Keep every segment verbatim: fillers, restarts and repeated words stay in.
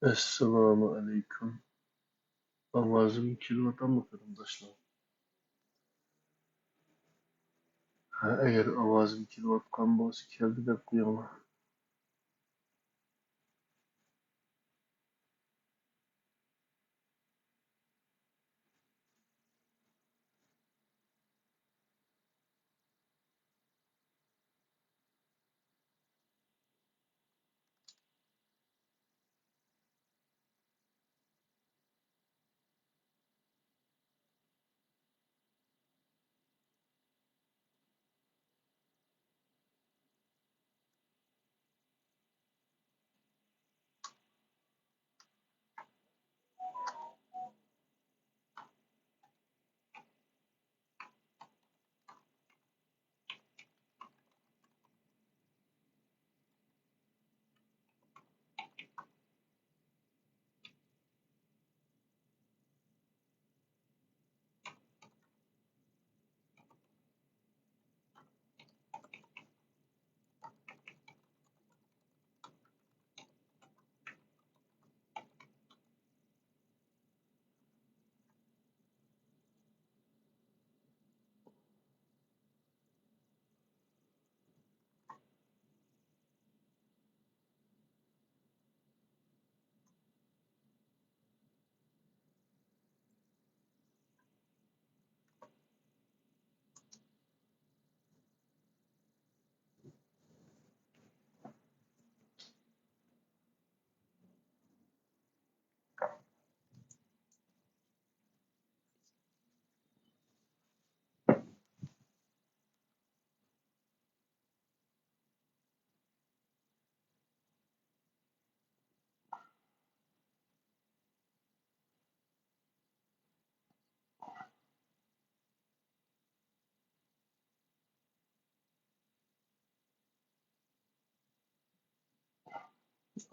ئەسسالامۇ ئەلەيكۇم. ئاۋازىم كېلىۋاتامدۇ، قېرىنداشلار؟ ھە، ئەگەر ئاۋازىم كېلىۋاتقان بولسا، كەلدى دەپ قويۇڭلار.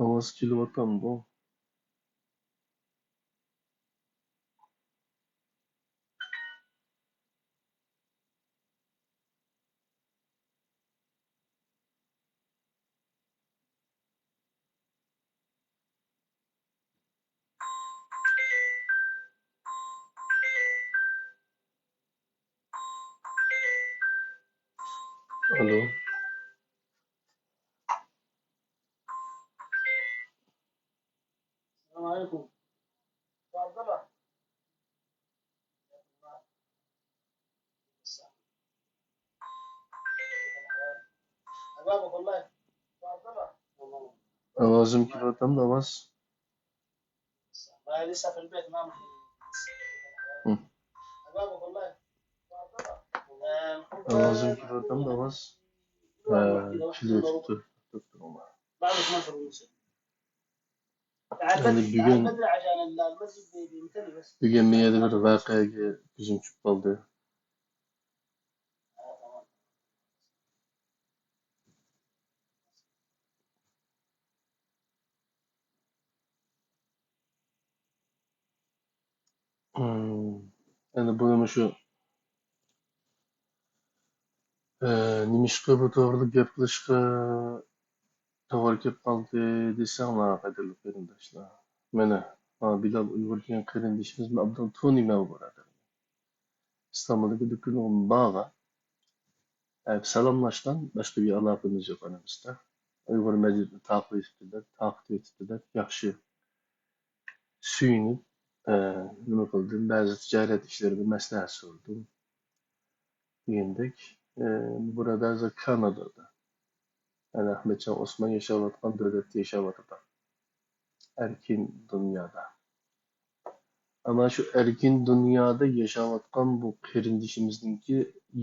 ئاۋاز كېلىۋاتامدۇ؟ ئالو. ئاۋازىم كېلىۋاتامدۇ، ئاۋاز؟ ھە. ئاۋازىم كېلىۋاتامدۇ، ئاۋاز؟ ھە، كېلىۋېتىپتۇ. توختاپ تۇرۇڭلار. ئەمدى بۈگۈن، بۈگۈن مەن يەنە بىر ۋەقەگە كۆزۈم چۈشۈپ قالدى. ئەمدى بۇنى مۇشۇ، ئە، نېمىشقا بۇ توغرىلىق گەپ قىلىشقا توغرا كېلىپ قالدى دېسەڭلار، قەدىرلىك قېرىنداشلار. مانا، ھا، بىلال ئۇيغۇر دېگەن قېرىندىشىمىزنى ئابدال تونۇيمەن، بۇ بۇرادەر. ئىستانبۇلدىكى دۇكىنىغا بارغان. ئە، سالاملاشقان، باشقا بىر ئالاقىمىز يوق ئارىمىزدا. ئۇيغۇر مەدەنىيىتىنى تارقىتىۋېتىپتۇ دەپ، تارقىتىۋېتىپتۇ دەپ، ياخشى سۆيۈنۈپ، ئە، نېمە قىلدىم، بەزى تىجارەت ئىشلىرىدا مەسلىھەت سورىدىم دېگەندەك. ئە، بۇ بۇرادەر ھازىر كانادادا. يەنى ئەخمەتجان ئوسمان ياشاۋاتقان دۆلەتتە ياشاۋاتىدۇ. ئەركىن دۇنيادا. ئەمما شۇ ئەركىن دۇنيادا ياشاۋاتقان بۇ قېرىندىشىمىزنىڭكى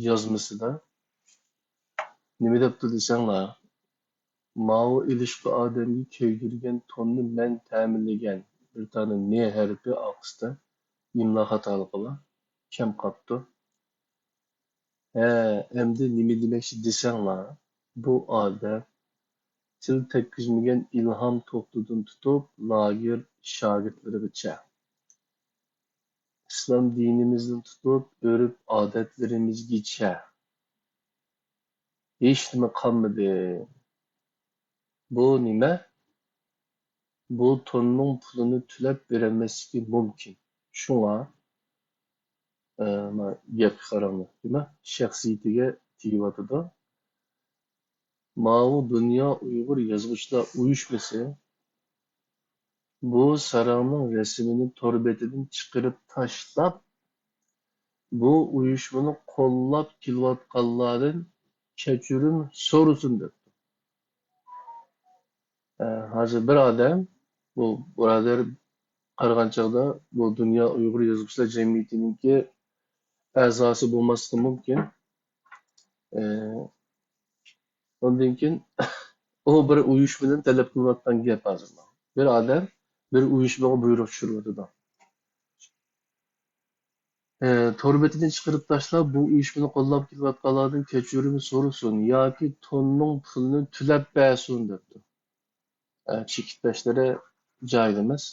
يازمىسىدا نېمە دەپتۇ دېسەڭلار، ماۋۇ ئېلىشقا ئادەمگە كىيدۈرگەن توننى مەن تەمىنلىگەن، بىر دانە ن ھەرپى ئارقىسىدا ئىملا خاتالىقى بار، كەم قاپتۇ. ھە، ئەمدى نېمە دېمەكچى دېسەڭلار، بۇ ئادەم تىل تەگكۈزمىگەن ئىلھام توختىدىن تۇتۇپ، لاگېر شاگىرتلىرىغىچە، ئىسلام دىنىمىزدىن تۇتۇپ، ئۆرپ-ئادەتلىرىمىزگىچە ھېچنېمە قالمىدى. بۇ نېمە؟ بۇ توننىڭ پۇلىنى تۆلەپ بېرەلمەسلىكى مۇمكىن. شۇڭا، ئە، مانا گەپكە قاراڭلار، دېمەك، شەخسىيىتىگە تېگىۋاتىدۇ. ماۋۇ دۇنيا ئۇيغۇر يازغۇچىلار ئۇيۇشمىسى بۇ ساراڭنىڭ رەسىمىنى تور بېتىدىن چىقىرىپ تاشلاپ، بۇ ئۇيۇشمىنى قوللاپ كېلىۋاتقانلاردىن كەچۈرۈم سورىسۇن دەپتۇ. ئە، ھازىر بىر ئادەم، بۇ بۇرادەر قارىغان چاغدا بۇ دۇنيا ئۇيغۇر يازغۇچىلار جەمئىيىتىنىڭكى ئەزاسى بولماسلىقى مۇمكىن. ئە، ئۇندىن كېيىن ئۇ بىر ئۇيۇشمىدىن تەلەپ قىلىۋاتقان گەپ ھازىر. بىر ئادەم بىر ئۇيۇشمىغا بۇيرۇق چۈشۈرۈۋاتىدۇ. ئە، تور بېتىدىن چىقىرىپ تاشلاپ، بۇ ئۇيۇشمىنى قوللاپ كېلىۋاتقانلاردىن كەچۈرۈم سورىسۇن ياكى توننىڭ پۇلىنى تۆلەپ بەرسۇن دەپتۇ. ئە، چېكىتلەشلىرى جايىدا ئەمەس.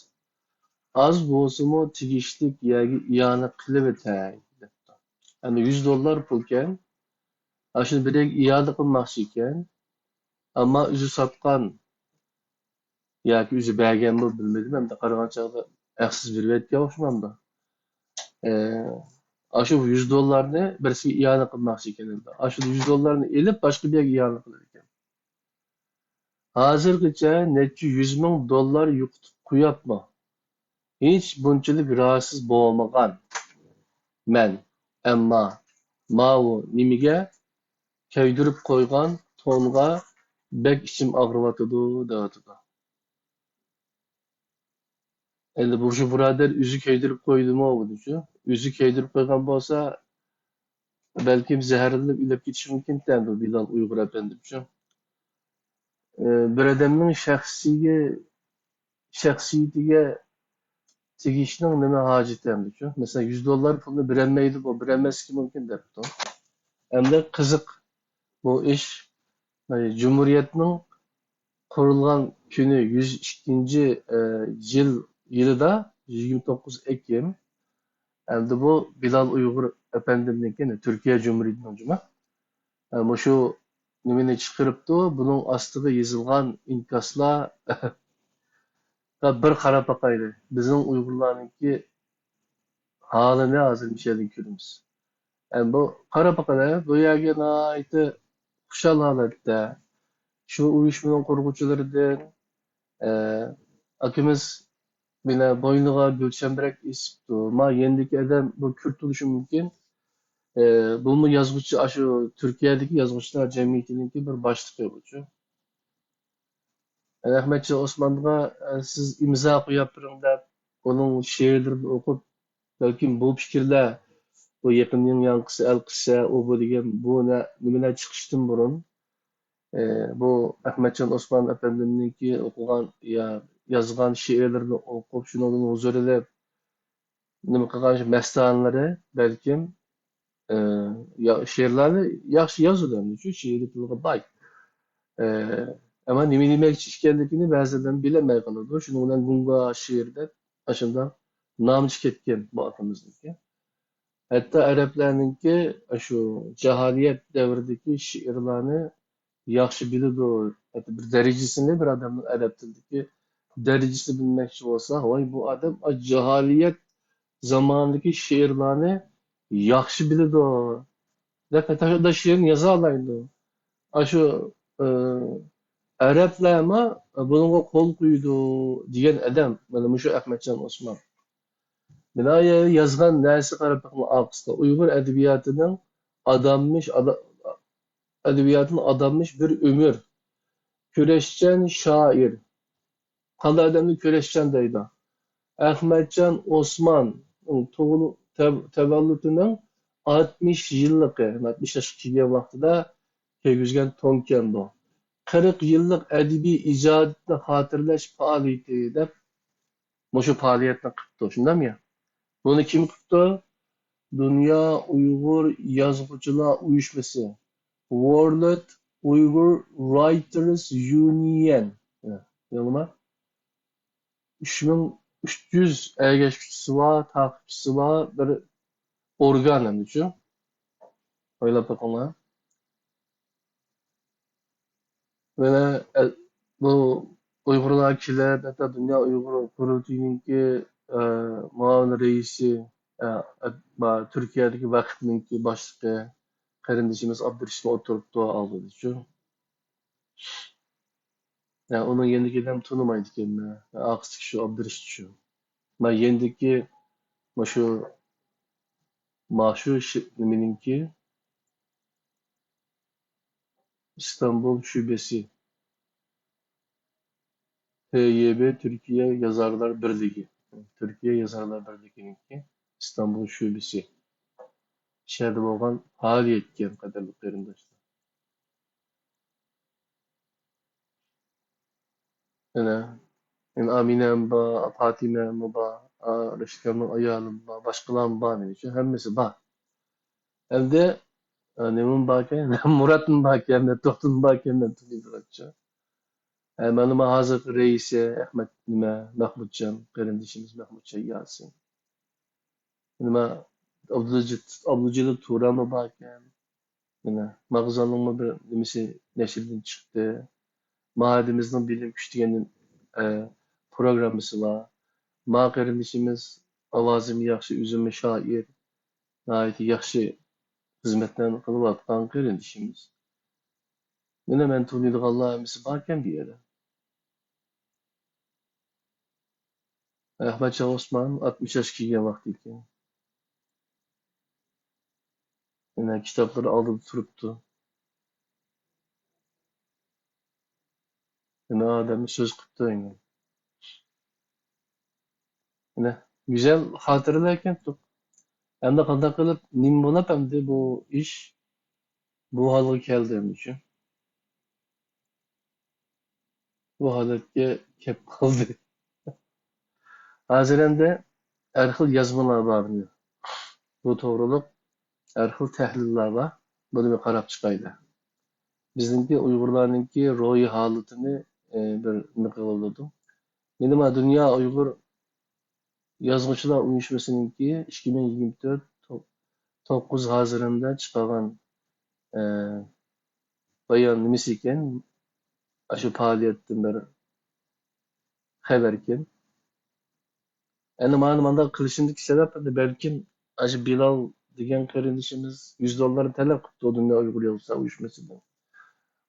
ئاز بولسىمۇ تېگىشلىك يەرگە ئىئانە قىلىۋېتەي دەپتۇ. ئەمدى يۈز دوللار پۇلكەن، ئاشۇنى بىرەيگە ئىئانە قىلماقچى ئىكەن. ئەمما ئۆزى ساتقان ياكى ئۆزى بەرگەنمۇ بىلمىدىم، ئەمدى قارىغان چاغدا ھەقسىز بېرىۋەتكەن ئوخشىمامدۇ؟ ئە، ئاشۇ يۈز دوللارنى بىرسىگە ئىئانە قىلماقچى ئىكەن ئەمدى. ئاشۇ يۈز دوللارنى ئېلىپ باشقا بىر يەرگە ئىئانە قىلىدىكەن. ھازىرغىچە نەچچە يۈز مىڭ دوللار يوقىتىپ قويۇپمۇ؟ ھېچ بۇنچىلىك راھەتسىز بولمىغان مەن. ئەمما ماۋۇ نېمىگە كۆيدۈرۈپ قويغان تونغا بەك ئىچىم ئاغرىۋاتىدۇ دەۋاتىدۇ. ئەمدى بۇ شۇ بۇرادەر ئۆزى كۆيدۈرۈپ قويدىمۇ بۇنىچۇ؟ ئۆزى كۆيدۈرۈپ قويغان بولسا، بەلكىم زەھەرلىنىپ ئۆلۈپ كېتىشى مۇمكىنتى ئەمدى بىلال ئۇيغۇر ئەپەندىمچۇ. ئى، بىر ئادەمنىڭ شەخسىيگە، شەخسىيىتىگە تېگىشنىڭ نېمە ھاجىتى ئەمدىچۇ؟ مەسىلەن، يۈز دوللار پۇلنى بېرەلمەيدۇ، بۇ بېرەلمەسلىكى مۇمكىن دەپتۇ. ئەمدى قىزىق بۇ ئىش. ئى، جۇمھۇرىيەتنىڭ قۇرۇلغان كۈنى يۈز ئىككىنچى، ئى، يىل، يىلىدا يىگىرمە توققۇز ئېكىم. ئەمدى بۇ بىلال ئۇيغۇر ئەپەندىمنىڭكى، تۈركىيە جۇمھۇرىيىتىنىڭ جۇمۇ. ئە، مۇشۇ نېمىنى چىقىرىپتۇ، بۇنىڭ ئاستىغا يېزىلغان ئىنكاسلارغا بىر قاراپ باقايلى. بىزنىڭ ئۇيغۇرلارنىڭكى ھالىنى ھازىر مۇشۇ يەردىن كۆرىمىز. ئەمدى بۇ قاراپ باقىلى، بۇ يەرگە ناھايىتى خۇشال ھالەتتە شۇ ئۇيۇشمىنىڭ قۇرغۇچىلىرىدىن، ئە، ئاكىمىز مانا بوينىغا گۈلچەمبىرەك ئېسىپتۇ. ما يېنىدىكى ئادەم بۇ كۈرد بولۇشى مۇمكىن. ئە، بۇمۇ يازغۇچى، ئاشۇ تۈركىيەدىكى يازغۇچىلار جەمئىيىتىنىڭكى بىر باشلىقى بۇچۇ. ئەخمەتجان ئوسمانغا، ئە، سىز ئىمزا قويۇپ بېرىڭ دەپ، ئۇنىڭ شېئىرلىرىنى ئوقۇپ، بەلكىم بۇ پىكىرلەر، بۇ يېقىننىڭ ياڭقىسى ئەلقىسە، ئۇ بۇ دېگەن بۇ نە-، نېمىلەر چىقىشتىن بۇرۇن، ئە، بۇ ئەخمەتجان ئوسمان ئەپەندىمنىڭكى ئوقۇغان يا يازغان شېئىرلىرىنى ئوقۇپ، شۇنىڭدىن ھۇزۇر ئېلىپ، نېمە قىلغان شۇ مەستانىلىرى بەلكىم، ئى، يا-، شېئىرلارنى ياخشى يازىدۇ، ئەمدى شۇ شېئىرىي تىلغا باي. ئى، ئەمما نېمە دېمەكچى ئىكەنلىكىنى بەزىلەر بىلەلمەي قالىدۇ. شۇنىڭ بىلەن گۇڭگا شېئىرى دەپ ئاشۇنداق نامى چىقىپ كەتكەن بۇ ئاكىمىزنىڭكى. ھەتتا ئەرەبلەرنىڭكى ئاشۇ جاھالىيەت دەۋرىدىكى شېئىرلارنى ياخشى بىلىدۇ. ھەتتا بىر دەرىجىسىنى، بىر ئادەمنىڭ ئەرەب تىلىدىكى دەرىجىسىنى بىلمەكچى بولسا، ۋاي، بۇ ئادەم جاھالىيەت زامانىدىكى شېئىرلارنى ياخشى بىلىدۇ دەپ، ھەتتا شۇنداق شېئىرنى يازالايدۇ. ئاشۇ، ئى، ئەرەبلەرمۇ بۇنىڭغا قول قويىدۇ دېگەن ئادەم، مانا مۇشۇ ئەخمەتجان ئوسمان. مانا يازغان نەرسىگە قاراپ بېقىڭ، ئارقىسىدا ئۇيغۇر ئەدەبىياتىنىڭ ئاداممىش، ئادا-، ئەدەبىياتىنى ئاداممىش بىر ئۆمۈر. كۈرەشچان شائىر. قانداق ئادەمنى كۈرەشچان دەيدۇ؟ ئەخمەتجان ئوسماننىڭ تۇغۇل-، تەv-، تەۋەللۇتىنىڭ ئاتمىش يىللىقى، ئاتمىش ياشقا كىرگەن ۋاقتىدا كىيگۈزگەن تونكەن بۇ. قىرىق يىللىق ئەدەبىي ئىجادىيەتنى خاتىرىلەش پائالىيىتى دەپ مۇشۇ پائالىيەتنى قىپتۇ، شۇنداقمۇ يا؟ بۇنى كىم قىپتۇ؟ دۇنيا ئۇيغۇر يازغۇچىلار ئۇيۇشمىسى، World Uyghur Writers Union. ياڭلىما؟ ئۈچ مىڭ ئۈچ يۈز ئەگەشكۈچىسى بار، تاقىپچىسى بار بىر ئورگان ئەمدىچۇ. ئويلاپ بېقىڭلار. مانا، ئە، بۇ ئۇيغۇرلار كېلىپ، ھەتتا دۇنيا ئۇيغۇر قۇرۇلتىيىنىڭكى، ئە، مۇئاۋىن رەئىسى، ئە، ئە، تۈركىيەدىكى ۋەقىپنىڭكى باشلىقى قېرىندىشىمىز ئابدۇرېشىتمۇ ئولتۇرۇپتۇ ئالدىدا شۇ. يا، ئۇنىڭ يېنىدىكى ئادەم تونۇمايدىكەنمەن. ئارقىسىدىكى شۇ ئابدۇرېشىت شۇ. مانا يېنىدىكى مۇشۇ، ماشۇ شى-، نېمىنىڭكى ئىستانبۇل شۆبىسى. ت ي ب تۈركىيە يازارلار بىرلىكى. تۈركىيە يازارلار بىرلىكىنىڭكى ئىستانبۇل شۆبىسى. شەھەردە بولغان پائالىيەتكەن، قەدىرلىك قېرىنداشلار. يەنە، يەنە ئامىنەم بار، پاتىمەممۇ بار، ئا، رەشىدكامنىڭ ئايالىمۇ بار، باشقىلارمۇ بار، مېنىڭچە ھەممىسى بار. ئەمدى، ئا، نېمىمۇ باركەن؟ مۇراتمۇ باركەن، مەتلۇبمۇ باركەن، مەن تونۇيدىغانچە. ھە، مانا ما ھازىرقى رەئىسى ئەخمەت نېمە، مەخمۇتجان، قېرىندىشىمىز مەخمۇتجان ياسىن. نېمە، ئابدۇلجىت-، ئابدۇلجېلىل تۇرانمۇ باركەن. مانا، ماغزالنىڭمۇ بىر نېمىسى نەشردىن چىقتى. مائىدىمىزنىڭ بىلىم كۈچى دېگەن، ئە، پروگراممىسى بار. ما قېرىندىشىمىز ئاۋازىمۇ ياخشى، ئۆزىمۇ شائىر. ناھايىتى ياخشى خىزمەتلەرنى قىلىۋاتقان قېرىندىشىمىز. مانا مەن تونۇيدىغانلار ھەممىسى باركەن بۇ يەردە. ئەخمەتجان ئوسمان ئاتمىش ياشقا كىرگەن ۋاقتى ئىكەن. يەنە كىتابلىرى ئالدىدا تۇرۇپتۇ. يەنە ئادەمنى سۆز قىپتۇ يەنە. يەنە گۈزەل خاتىرىلەر ئىكەن. ئەمدى قانداق قىلىپ، نېمە بولۇپ ئەمدى بۇ ئىش بۇ ھالغا كەلدى ئەمدى شۇ؟ بۇ ھالەتكە كەپ قالدى. ھازىر ئەمدى ھەر خىل يازمىلار بار. بۇ توغرۇلۇق ھەر خىل تەھلىللەر بار. بۇنى بىر قاراپ چىقايلى. بىزنىڭكى ئۇيغۇرلارنىڭكى روھىي ھالىتىنى، ئە، بىر نېمە قىلىۋالىدۇ. مېنىڭ دۇنيا ئۇيغۇر يازغۇچىلار ئۇيۇشمىسىنىڭكى ئىككى مىڭ يىگىرمە تۆت تو-، توققۇز ھازىراندا چىقارغان، ئە، بايان نېمىسى ئىكەن؟ ئاشۇ پائالىيەتتىن بىر خەۋەركەن. ئەنە مانا مانداق قىلىشىمدىكى سەۋەب، ئەنە بەلكىم ئاشۇ بىلال دېگەن قېرىندىشىمىز يۈز دوللارنى تەلەپ قىپتۇ دۇنيا ئۇيغۇر يازغۇچىلار ئۇيۇشمىسىدىن.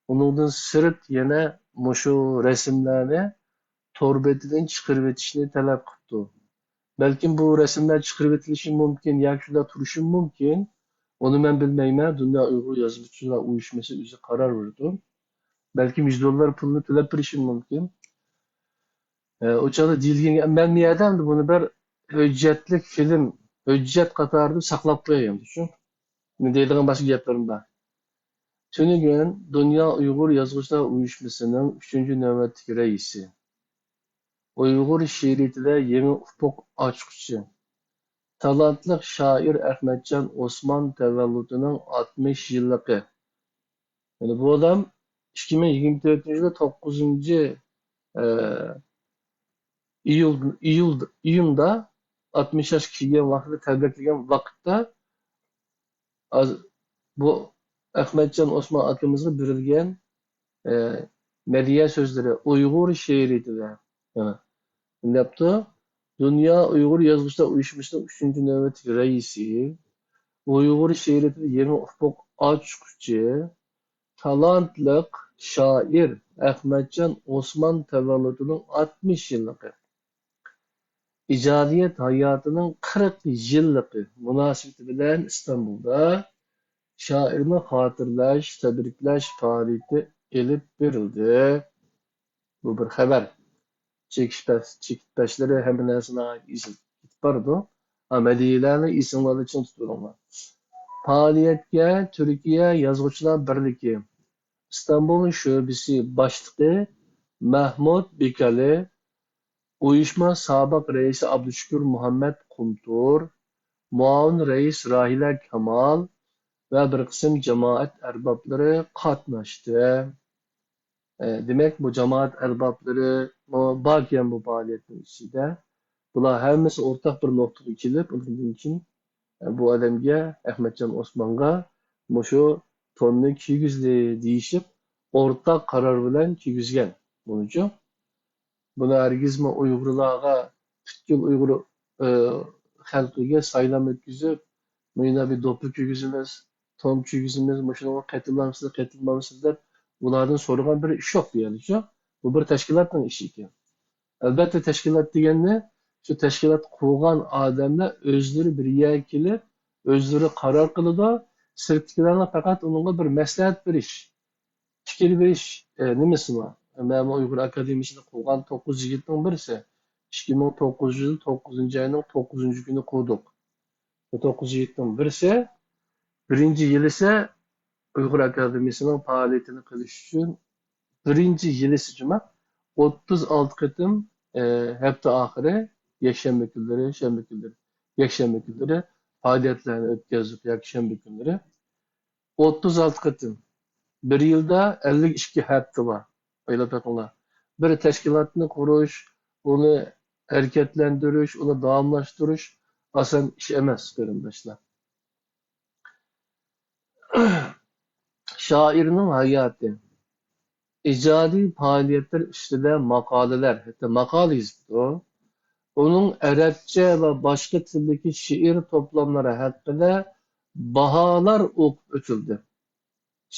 ئۇنىڭدىن سىرت يەنە مۇشۇ رەسىملەرنى تور بېتىدىن چىقىرىۋېتىشنى تەلەپ قىپتۇ. بەلكىم بۇ رەسىملەر چىقىرىۋېتىلىشى مۇمكىن ياكى شۇنداق تۇرۇشى مۇمكىن. ئۇنى مەن بىلمەيمەن. دۇنيا ئۇيغۇر يازغۇچىلار ئۇيۇشمىسى ئۆزى قارار بېرىدۇ. بەلكىم يۈز دوللار پۇلنى تۆلەپ بېرىشى مۇمكىن. ئە، ئۇ چاغدا دېيىلگەن، مەن بۇ يەردە ئەمدى بۇنى بىر ھۆججەتلىك فىلىم، ھۆججەت قاتارىدا ساقلاپ قوياي ئەمدى شۇ. مەن دەيدىغان باشقا گەپلىرىم بار. تۈنۈگۈن دۇنيا ئۇيغۇر يازغۇچىلار ئۇيۇشمىسىنىڭ ئۈچىنچى نۆۋەتلىك رەئىسى، ئۇيغۇر شېئىرىيىتىدە يېڭى ئۇپۇق ئاچقۇچى، تالانتلىق شائىر ئەخمەتجان ئوسمان تەۋەللۇتىنىڭ ئاتمىش يىللىقى. يەنى بۇ ئادەم ئىككى مىڭ يىگىرمە تۆتىنچى يىلى توققۇزىنچى، ئە، ئىيۇل، ئىيۇل، ئىيۇندا ئاتمىش ياشقا كىرگەن ۋاقتىدا، تەبرىكلىگەن ۋاقىتتا، ئاز-، بۇ ئەخمەتجان ئوسمان ئاكىمىزغا بېرىلگەن، ئە، مەدھىيە سۆزلىرى، ئۇيغۇر شېئىرىيىتىدە، يەنە دەپتۇ، دۇنيا ئۇيغۇر يازغۇچىلار ئۇيۇشمىسىنىڭ ئۈچىنچى نۆۋەتلىك رەئىسى، ئۇيغۇر شېئىرىيىتىدە يېڭى ئۇپۇق ئاچقۇچى، تالانتلىق شائىر ئەخمەتجان ئوسمان تەۋەللۇتىنىڭ ئاتمىش يىللىقى، ئىجادىيەت ھاياتىنىڭ قىرىق يىللىقى مۇناسىۋىتى بىلەن ئىستانبۇلدا شائىرنى خاتىرىلەش، تەبرىكلەش پائالىيىتى ئېلىپ بېرىلدى. بۇ بىر خەۋەر. چېكىت پەش-، چېكىت پەشلىرى ھەممە نەرسە ناھايىتى ئېسىل كېتىپ بارىدۇ. ھا، مەدھىيەلەرنى ئېسىڭلاردا چىڭ تۇتۇۋېلىڭلار. پائالىيەتكە تۈركىيە يازغۇچىلار بىرلىكى ئىستانبۇل شۆبىسى باشلىقى مەھمۇد بىكالى، ئۇيۇشما سابىق رەئىسى ئابدۇشۈكۈر مۇھەممەد قۇمتۇر، مۇئاۋىن رەئىس راھىلە كامال ۋە بىر قىسىم جامائەت ئەربابلىرى قاتناشتى. ئە، دېمەك، بۇ جامائەت ئەربابلىرىمۇ باركەن بۇ پائالىيەتنىڭ ئىچىدە. بۇلار ھەممىسى ئورتاق بىر نۇقتىغا كېلىپ، ئۇنىڭدىن كېيىن، ئە، بۇ ئادەمگە، ئەخمەتجان ئوسمانغا مۇشۇ توننى كىيگۈزدى دېيىشىپ، ئورتاق قارار بىلەن كىيگۈزگەن. بۇنىچۇ؟ بۇنى ھەرگىزمۇ ئۇيغۇرلارغا، پۈتكۈل ئۇيغۇر، ئى، خەلقىگە سايلام ئۆتكۈزۈپ، مۇنداق بىر دوپپا كىيگۈزىمىز، تون كىيگۈزىمىز، مۇشۇنىڭغا قېتىلامسىز، قېتىلمامسىز دەپ ئۇلاردىن سورىغان بىر ئىش يوق بۇ يەردە، شۇ. بۇ بىر تەشكىلاتنىڭ ئىشى ئىكەن. ئەلبەتتە، تەشكىلات دېگەننى شۇ تەشكىلات قۇرغان ئادەملەر ئۆزلىرى بىر يەرگە كېلىپ، ئۆزلىرى قارار قىلىدۇ. سىرتتىكىلەرنىڭ پەقەت ئۇنىڭغا بىر مەسلىھەت بېرىش، پىكىر بېرىش، ئە، نېمىسى بار؟ مەن ئۇيغۇر ئاكادېمىيىسىنى قۇرغان توققۇز يىگىتنىڭ بىرسى. ئىككى مىڭ توققۇزىنچى يىل توققۇزىنچى ئاينىڭ توققۇزىنچى كۈنى قۇردۇق. بۇ توققۇز يىگىتنىڭ بىرسى، بىرىنچى يىلىسى ئۇيغۇر ئاكادېمىيىسىنىڭ پائالىيىتىنى قىلىش ئۈچۈن بىرىنچى يىلىسى جۇما ئوتتۇز ئالتە قېتىم، ئە، ھەپتە ئاخىرى يەكشەنبە كۈنلىرى، شەنبە كۈنلىرى، يەكشەنبە كۈنلىرى پائالىيەتلەرنى ئۆتكۈزدۇق، ياكى شەنبە كۈنلىرى. ئوتتۇز ئالتە قېتىم. بىر يىلدا ئەللىك ئىككى ھەپتە بار. ئويلاپ بېقىڭلار. بىر تەشكىلاتنى قۇرۇش، ئۇنى ھەرىكەتلەندۈرۈش، ئۇنى داۋاملاشتۇرۇش ئاسان ئىش ئەمەس، قېرىنداشلار. شائىرنىڭ ھاياتى، ئىجادىي پائالىيەتلىرى ئۈستىدە ماقالىلەر، ھەتتا ماقالە يېزىپتۇ. ئۇنىڭ ئەرەبچە ۋە باشقا تىلدىكى شېئىر توپلاملىرى ھەققىدە باھالار ئوقۇپ ئۆتۈلدى.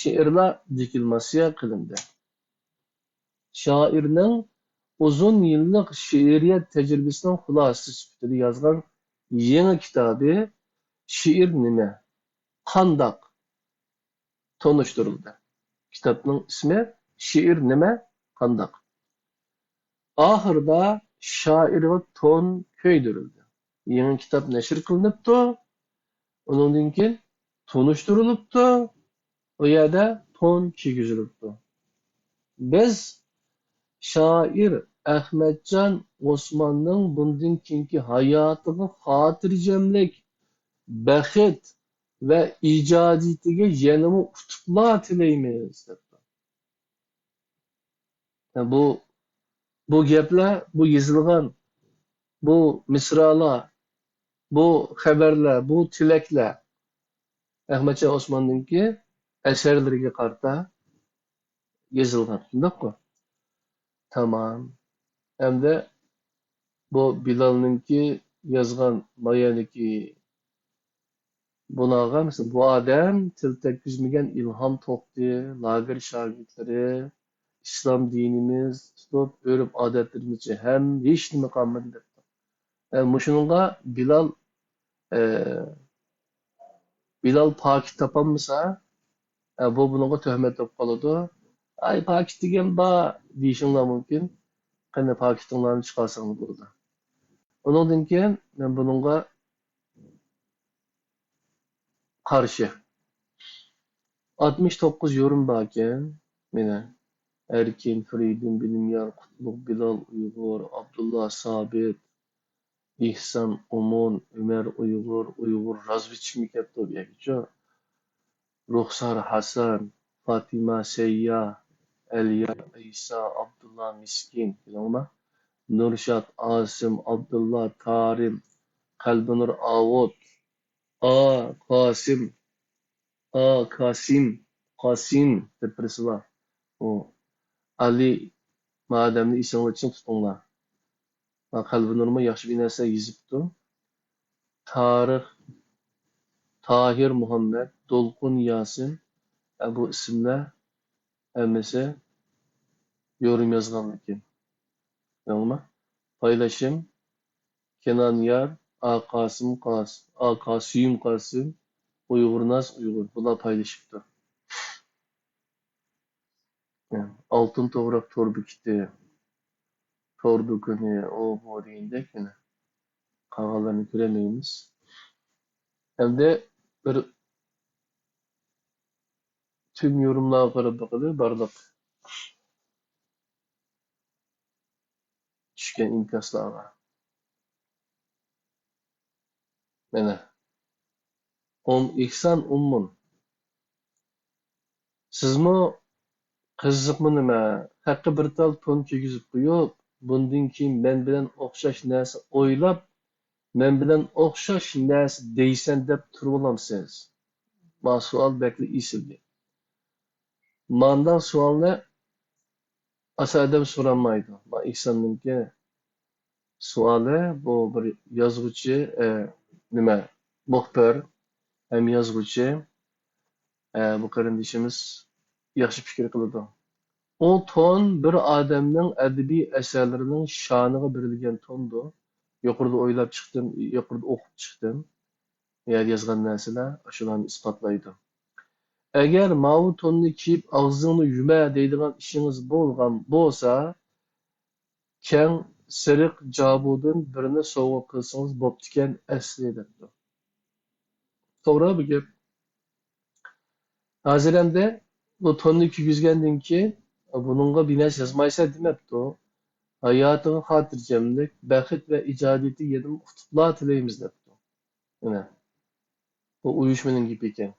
شېئىرلار دېكلاماتسىيە قىلىندى. شائىرنىڭ ئۇزۇن يىللىق شېئىرىيەت تەجرىبىسىنىڭ خۇلاسىسى سۈپىتىدە يازغان يېڭى كىتابى شېئىر نېمە؟ قانداق؟ تونۇشتۇرۇلدى. كىتابنىڭ ئىسمى شېئىر نېمە؟ قانداق؟ ئاخىرىدا شائىرغا تون كۆيدۈرۈلدى. يېڭى كىتاب نەشر قىلىنىپتۇ. ئۇنىڭدىن كېيىن تونۇشتۇرۇلۇپتۇ. ئۇ يەردە تون كىيگۈزۈلۈپتۇ. بىز شائىر ئەخمەتجان ئوسماننىڭ بۇندىن كېيىنكى ھاياتىغا خاتىرجەملىك، بەخت ۋە ئىجادىيىتىگە يەنىمۇ ئۇتۇقلار تىلەيمىز، دەپتۇ. بۇ، بۇ گەپلەر، بۇ يېزىلغان، بۇ مىسرالار، بۇ خەۋەرلەر، بۇ تىلەكلەر ئەخمەتجان ئوسماننىڭكى ئەسەرلىرىگە قارىتا يېزىلغان، شۇنداققۇ؟ تامام. ئەمدى بۇ بىلالنىڭكى يازغان مايەنىكى بۇلارغا، مەسىلەن، بۇ ئادەم تىل تەگكۈزمىگەن ئىلھام توختى، لاگېر شاگىرتلىرى، ئىسلام دىنىمىز، تۇتۇپ ئۆرپ-ئادەتلىرىمىزچە ھەم ھېچنېمە قالمىدى دەپتۇ. ئە، مۇشۇنىڭغا بىلال، ئە، بىلال پاكىت تاپالمىسا، ئە، بۇ بۇنىڭغا تۆھمەت بولۇپ قالىدۇ. ئاي، پاكىت دېگەن بار دېيىشىڭلار مۇمكىن. قېنى، پاكىتىڭلارنى چىقارساڭلار بولىدۇ. ئۇنىڭدىن كېيىن مەن بۇنىڭغا قارشى. ئاتمىش توققۇز يورۇم باركەن مېنىڭ. ئەركىن، فېرىدۇن، بىلىميار، قۇتلۇق، بىلال ئۇيغۇر، ئابدۇللا سابىت، ئېھسان ئومۇن، ئۆمەر ئۇيغۇر، ئۇيغۇر رازۋېدچىكمۇ كەپتۇ بۇ يەرگىچۇ. رۇخسار ھەسەن، فاتىمە سەييا، ئەلىيار ئەيسا، ئابدۇللا مىسكىن، بىلىڭلار. نۇرشات ئاسىم، ئابدۇللا تارىم، قەلبىنۇر ئاۋۇت، ئا قاسىم، ئا قاسىم، قاسىم دەپ بىرسى بار. ئۇ ئالى، ما ئادەمنى ئېسىڭلارچە تۇتۇڭلار. ھا، قەلبىنۇرمۇ ياخشى بىر نەرسە يېزىپتۇ. تارىخ، تاھىر مۇھەممەد، دولقۇن ياسىن، ھە، بۇ ئىسىملەر ھەممىسى يورۇم يازغانلىكىن. دەڭما؟ پايلىشىم، كېنان يار، ئا قاسىم قاس-، ئا قاسىم قاسىم، ئۇيغۇرناز ئۇيغۇر، بۇلار پايلىشىپتۇ. ئالتۇن توغراق تور بېكىتى، تور دۇكىنى، ئۇ بۇ دېگەندەك يەنە قالغانلارنى كۆرەلمەيمىز. ئەمدى بىر تۈن يورۇملارغا قاراپ بېقىلى، بارلىق چۈشكەن ئىنكاسلارغا. مانا. ئوم ئېھسان ئوممۇن. سىزمۇ قىزىقمۇ نېمە؟ خەققە بىر تال تون كىيگۈزۈپ قويۇپ، بۇندىن كېيىن مەن بىلەن ئوخشاش نەرسە ئويلاپ، مەن بىلەن ئوخشاش نەرسە دەيسەن دەپ تۇرۇۋالامسىز؟ ما سوئال بەكلا ئېسىلدى. مانداق سوئالنى ئاسان ئادەم سورالمايدۇ. ما ئېھساننىڭكى سوئالى، بۇ بىر يازغۇچى، ئە، نېمە، مۇخبىر ھەم يازغۇچى، ئە، بۇ قېرىندىشىمىز ياخشى پىكىر قىلىدۇ. ئۇ تون بىر ئادەمنىڭ ئەدەبىي ئەسەرلىرىنىڭ شانىغا بېرىلگەن توندۇر. يۇقىرىدا ئويلاپ چىقتىم، يۇقىرىدا ئوقۇپ چىقتىم. يەردە يازغان نەرسىلەر ئاشۇلارنى ئىسپاتلايدۇ. ئەگەر ماۋۇ توننى كىيىپ ئاغزىڭنى يۇمە دەيدىغان ئىشىڭىز بولغان بولسا، كەڭ سېرىق جابۇدىن بىرنى سوۋغا قىلسىڭىز بوپتىكەن ئەسلى، دەپتۇ. توغرا بۇ گەپ. ھازىر ئەمدى بۇ توننى كىيگۈزگەندىن كېيىن، بۇنىڭغا بىر نەرسە يازمايسەن دېمەپتۇ. ھاياتىغا خاتىرجەملىك، بەخت ۋە ئىجادىيىتى يەنىمۇ ئۇتۇقلار تىلەيمىز، دەپتۇ. مانا، بۇ ئۇيۇشمىنىڭ گېپى ئىكەن.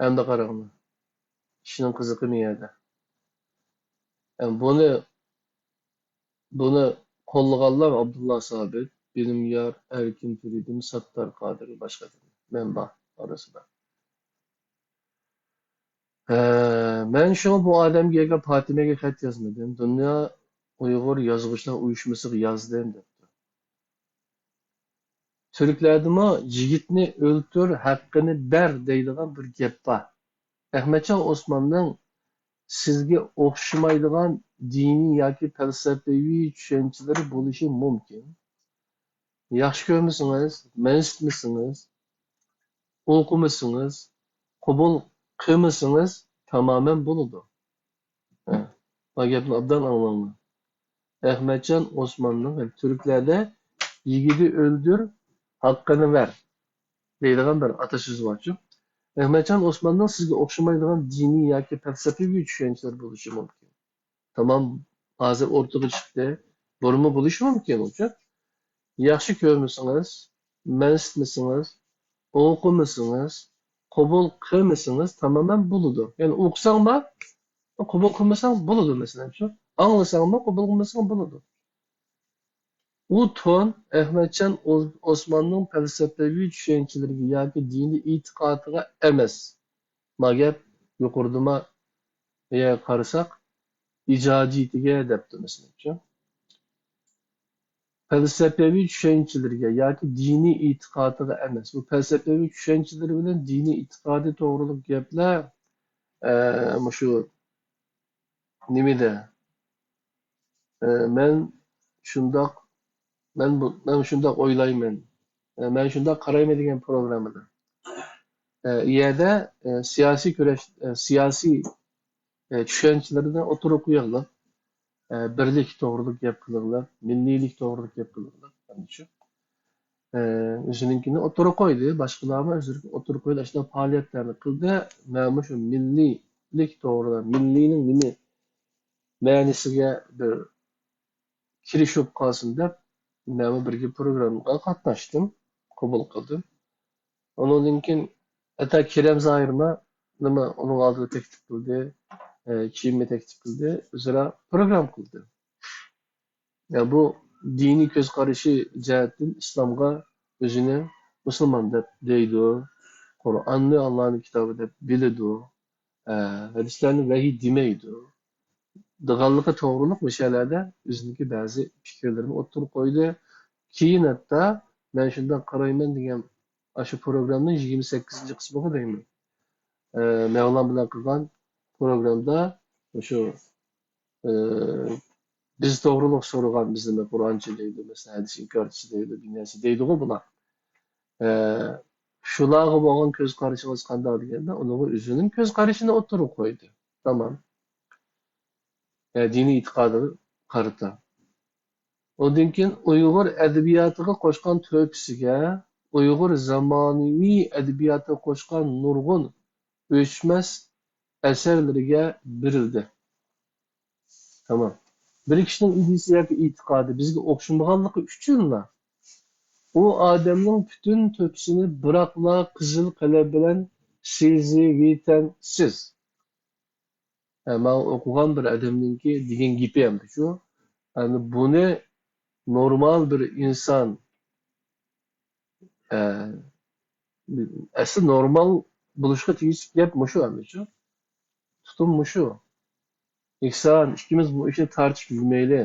ئەمدى قاراڭلار. ئىشنىڭ قىزىقى نېمە يەردە؟ ئەم، بۇنى، بۇنى قوللىغانلار ئابدۇللا سابىت، بىلىميار، ئەركىن فېرىدۇن، ساتتار قادىر، باشقا مەن بار ئارىسىدا. ھە، مەن شۇڭا بۇ ئادەمگە ياكى پاتىمەگە خەت يازمىدىم. دۇنيا ئۇيغۇر يازغۇچىلار ئۇيۇشمىسىغا يازدىم، دەپتۇ. تۈركلەردىمۇ «يىگىتنى ئۆلتۈر، ھەققىنى بەر» دەيدىغان بىر گەپ بار. ئەخمەتجان ئوسماننىڭ سىزگە ئوخشىمايدىغان دىنىي ياكى پەلسەپىۋى چۈشەنچىلىرى بولۇشى مۇمكىن. ياخشى كۆرمىسىڭىز، مەنسىتمىسىڭىز، ئوقۇمىسىڭىز، قوبۇل قىلمىسىڭىز تامامەن بولىدۇ. ھە، بۇ گەپنى ئوبدان ئاڭلاڭلار. ئەخمەتجان ئوسماننىڭ، يەنى تۈركلەردە «يىگىتنى ئۆلتۈر، ھەققىنى بەر» دەيدىغان بىر ئاتە سۆزى بارچۇ. ئەخمەتجان ئوسماننىڭ سىزگە ئوخشىمايدىغان دىنىي ياكى پەلسەپىۋى چۈشەنچىلىرى بولۇشى مۇمكىن. تامام، ھازىر ئوتتۇرىغا چىقتى. بۇرۇنمۇ بولۇشى مۇمكىن ئۇچۇ. ياخشى كۆرمىسىڭىز، مەنسىتمىسىڭىز، ئوقۇمىسىڭىز، قوبۇل قىلمىسىڭىز تامامەن بولىدۇ. يەنى ئوقۇساڭمۇ، قوبۇل قىلمىساڭ بولىدۇ، مەسىلەن شۇ. ئاڭلىساڭمۇ، قوبۇل قىلمىساڭ بولىدۇ. ئۇ تون ئەخمەتجان ئوز-، ئوسماننىڭ پەلسەپىۋى چۈشەنچىلىرىگە ياكى دىنىي ئېتىقادىغا ئەمەس. ما گەپ يۇقىرىدىما يە قارىساق، ئىجادىيىتىگە دەپتۇ، مەسىلەن شۇ. پەلسەپىۋى چۈشەنچىلىرىگە ياكى دىنىي ئېتىقادىغا ئەمەس. بۇ پەلسەپىۋى چۈشەنچىلىرى بىلەن دىنىي ئېتىقادى توغرۇلۇق گەپلەر، ئە، مۇشۇ نېمىدە؟ ئە، مەن شۇنداق، مەن بۇ، مەن شۇنداق ئويلايمەن، ئە، مەن شۇنداق قارايمەن دېگەن پروگراممىدا. ئە، ئۇ يەردە، ئە، سىياسىي كۈرەش، ئە، سىياسىي، ئە، چۈشەنچىلىرىنى ئوتتۇرىغا قويۇۋېلىپ، ئە، بىرلىك توغرىلىق گەپ قىلىۋېلىپ، مىللىيلىك توغرىلىق گەپ قىلىۋېلىپ، ئەمدى شۇ. ئە، ئۆزىنىڭكىنى ئوتتۇرىغا قويدى، باشقىلارمۇ ئۆزلىرىنىڭ ئوتتۇرىغا قويدى. ئاشۇنداق پائالىيەتلەرنى قىلدى. مەنمۇ شۇ مىللىيلىك توغرىدا، مىللىينىڭ نېمە مەنىسىگە بىر كىرىشىپ قالسۇن دەپ، مەنمۇ بىرگە پروگراممىغا قاتناشتىم، قوبۇل قىلدىم. ئۇنىڭدىن كېيىن ھەتتا كېرەم زاھىرمۇ نېمە ئۇنىڭ ئالدىدا تەكلىپ قىلدى، ئە، كېيىنمۇ تەكلىپ قىلدى، ئۆزئارا پروگرامما قىلدى. يا، بۇ دىنىي كۆز قارىشى جەھەتتىن ئىسلامغا ئۆزىنى مۇسۇلمان دەپ دەيدۇ، قۇرئاننى ئاللانىڭ كىتابى دەپ بىلىدۇ، ئە، ھەدىسلەرنى ۋەھىي دېمەيدۇ دېگەنلىكى توغرۇلۇق مەسىلىلەردە ئۆزىنىڭكى بەزى پىكىرلىرىنى ئوتتۇرىغا قويدى. كېيىن ھەتتا مەن شۇنداق قارايمەن دېگەن ئاشۇ پروگراممىنىڭ يىگىرمە سەككىزىنچى قىسمىغا دەيمەن. ئە، مەۋلان بىلەن قىلغان پروگرامدا مۇشۇ، ئە، بىز توغرۇلۇق سورىغان، بىز نېمە قۇرئانچى دەيدۇ، مەسىلەن، ھەدىس ئىنكارچىسى دەيدۇ، بىر نەرسە دەيدىغۇ بۇلار. ئە، شۇلارغا بولغان كۆز قارىشىڭىز قانداق دېگەندە، ئۇنىڭغا ئۆزىنىڭ كۆز قارىشىنى ئوتتۇرىغا قويدى. تامام. ئە، دىنىي ئېتىقادىغا قارىتا. ئۇندىن كېيىن ئۇيغۇر ئەدەبىياتىغا قوشقان تۆھپىسىگە، ئۇيغۇر زامانىۋى ئەدەبىياتىغا قوشقان نۇرغۇن ئۆچمەس ئەسەرلىرىگە بېرىلدى. تامام. بىر كىشىنىڭ ئىدىيىسى ياكى ئېتىقادى بىزگە ئوخشىمىغانلىقى ئۈچۈنلا، ئۇ ئادەمنىڭ پۈتۈن تۆھپىسىنى بىراقلا قىزىل قەلەم بىلەن سىزىۋېتەمسىز. ھە، ماڭا ئوقۇغان بىر ئادەمنىڭكى دېگەن گېپى ئەمدى شۇ. ئەمدى بۇنى نورمال بىر ئىنسان، ئە، ئەسلى نورمال بولۇشقا تېگىشلىك گەپ مۇشۇ ئەمدى شۇ. تۇتۇم مۇشۇ. ئېھسان، ئىككىمىز بۇ ئىشنى تارتىشىپ يۈرمەيلى.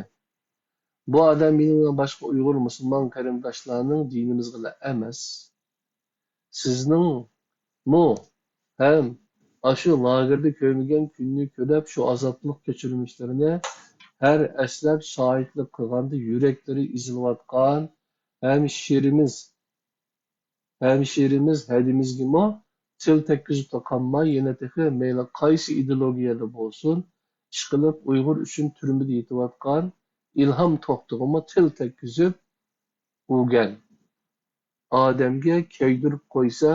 بۇ ئادەم مېنىڭ بىلەن باشقا ئۇيغۇر مۇسۇلمان قېرىنداشلارنىڭ دىنىمىزغىلا ئەمەس، سىزنىڭمۇ ھەم ئاشۇ لاگېردا كۆرمىگەن كۈننى كۆرۈپ، شۇ ئازابلىق كەچۈرمىشلىرىنى ھەر ئەسلەپ شاھىتلىق قىلغاندا يۈرەكلىرى ئېزىلىۋاتقان ھەمشىرىمىز ھەمشىرىمىز ھەدىمىزگىمۇ تىل تەگكۈزۈپلا قالماي، يەنە تېخى مەيلى قايسى ئىدېئولوگىيەدە بولسۇن، ئىشقىلىپ ئۇيغۇر ئۈچۈن تۈرمىدە يېتىۋاتقان ئىلھام توختىغىمۇ تىل تەگكۈزۈپ، ئۇ گەل ئادەمگە كۆيدۈرۈپ قويسا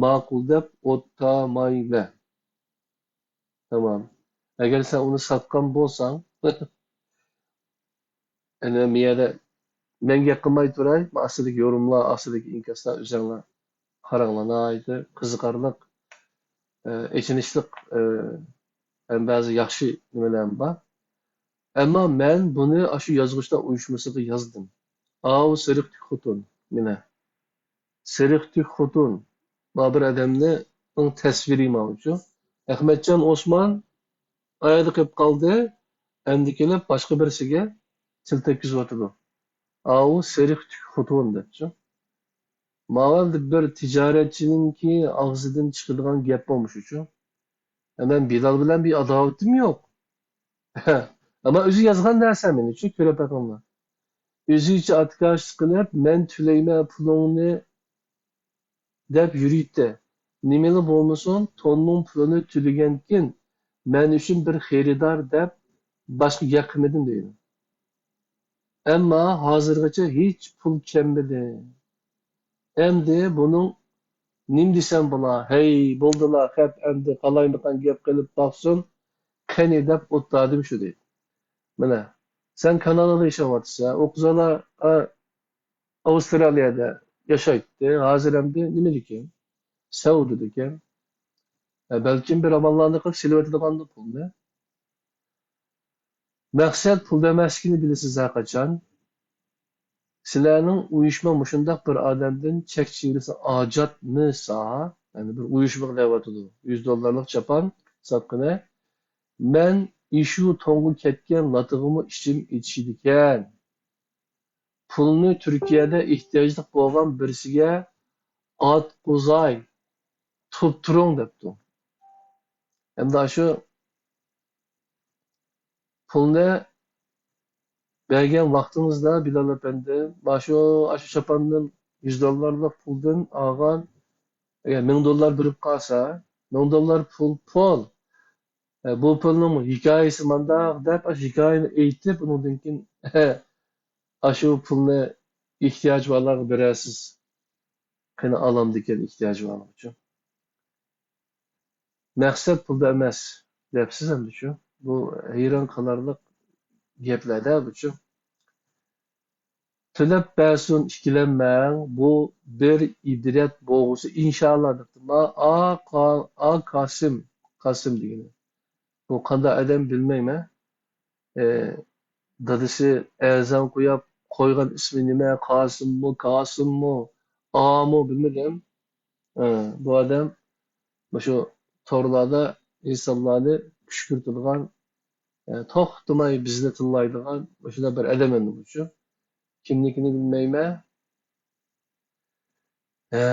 ماقۇل دەپ ئوتتامايمەن. تامام. ئەگەر سەن ئۇنى ساتقان بولساڭ، ئەنە مىيەدە مەن گەپ قىلماي تۇراي، مانا ئاستىدىكى يورۇملار، ئاستىدىكى ئىنكاسلار ئۆزەڭلار قاراڭلار، ناھايىتى قىزىقارلىق، ئېچىنىشلىق، ھەم بەزى ياخشى نېمىلەرمۇ بار. ئەمما مەن بۇنى ئاشۇ يازغۇچىلار ئۇيۇشمىسىغا يازدىم. ئاۋۇ سېرىق تۈك خوتۇن، مېنى. سېرىق تۈك خوتۇن، بۇ بىر ئادەمنىڭ تەسۋىرى ماۋۇچۇ. ئەخمەتجان ئوسمان ئاياغدا قېلىپ قالدى، ئەمدى كېلىپ باشقا بىرسىگە تىل تەگكۈزۈۋاتىدۇ. ئاۋۇ سېرىق تۈك خوتۇن دەپچۇ. ماۋۇ بىر تىجارەتچىنىڭكى ئاغزىدىن چىقىدىغان گەپ بولمىشىچۇ. مەن بىلال بىلەن بىر ئاداۋىتىم يوق. ئەمما ئۆزى يازغان نەرسە مېنىڭچۇ، كۆرۈپ بېقىڭلار. ئۆزىچە ئاتكاش قىلىپ، مەن تۆلەيمەن پۇلۇڭنى دەپ يۈرۈيتتى. نېمىلا بولمىسۇن، توننىڭ پۇلىنى تۆلىگەنكىن، مەن ئۈچۈن بىر خېرىدار دەپ باشقا گەپ قىلمىدىم دەيدۇ. ئەمما ھازىرغىچە ھېچ پۇل كەلمىدى. ئەمدى بۇنىڭ نېمە دېسەم بولا؟ ھەي، بولدىلا، خەپ ئەمدى قالايمىقان گەپ قىلىپ باقسۇن، قېنى دەپ ئوتتادىم شۇ دەيدۇ. مانا، سەن كانادادا ياشاۋاتىسەن، ئۇ قىزالا، ئا، ئاۋسترالىيەدە ياشايتتى، ھازىر ئەمدى نېمىدىكىن؟ سەئۇدىدىكەن. ھە، بەلكىم بىر ئاماللارنى قىلىپ سېلىۋېتىدىغاندۇ پۇلنى. مەقسەت پۇلدا ئەمەسلىكىنى بىلىسىز ھەرقاچان. سىلەرنىڭ ئۇيۇشما مۇشۇنداق بىر ئادەمدىن چەك چېگرىسى ئاجاتمىسا، يەنى بىر ئۇيۇشمىغا دەۋاتىدۇ، يۈز دوللارلىق چاپان ساتقىنى، مەن ئىشۇ توڭغا كەتكەن لاتىغىمۇ ئىچىم ئېچىشىدىكەن. پۇلنى تۈركىيەدە ئېھتىياجلىق بولغان بىرسىگە ئاتقۇزاي، تۇتۇپ تۇرۇڭ دەپتۇ. ئەمدى ئاشۇ پۇلنى بەرگەن ۋاقتىڭىزدا، بىلال ئەپەندىم، مانا شۇ، ئاشۇ چاپاندىن، يۈز دوللارلىق پۇلدىن ئالغان، ئەگەر مىڭ دوللار بېرىپ قالسا، مىڭ دوللار پۇل، پۇل. ئە، بۇ پۇلنىڭ ھېكايىسى مانداق دەپ، ئاشۇ ھېكايىنى ئېيتىپ، ئۇنىڭدىن كېيىن، ئاشۇ پۇلنى ئېھتىياجى بارلارغا بېرەرسىز. قېنى ئالامدىكەن ئېھتىياجى بارلىقىچۇ. مەقسەت پۇلدا ئەمەس دەپسىز ئەمدىچۇ. بۇ ھەيران قالارلىق گەپلەردە بۇچۇ. تۆلەپ بەرسۇن، ئىككىلەنمەڭ، بۇ بىر ئىبرەت بولغۇسى، ئىنشاللا دەپتۇ. ما، ئا، قا-، ئا، قاسىم، قاسىم دېگىنى. بۇ قانداق ئادەم بىلمەيمەن. ئى، دادىسى ئەزان قويۇپ قويغان ئىسمى نېمە؟ قاسىممۇ، كاسىممۇ، ئامۇ بىلمىدىم. ئى، بۇ ئادەم مۇشۇ تورلاردا ئىنسانلارنى كۈشكۈرتىدىغان، ئى، توختىماي بىزنى تىللايدىغان مۇشۇنداق بىر ئادەم ئەمدى بۇچۇ. كىملىكىنى بىلمەيمەن. ھە،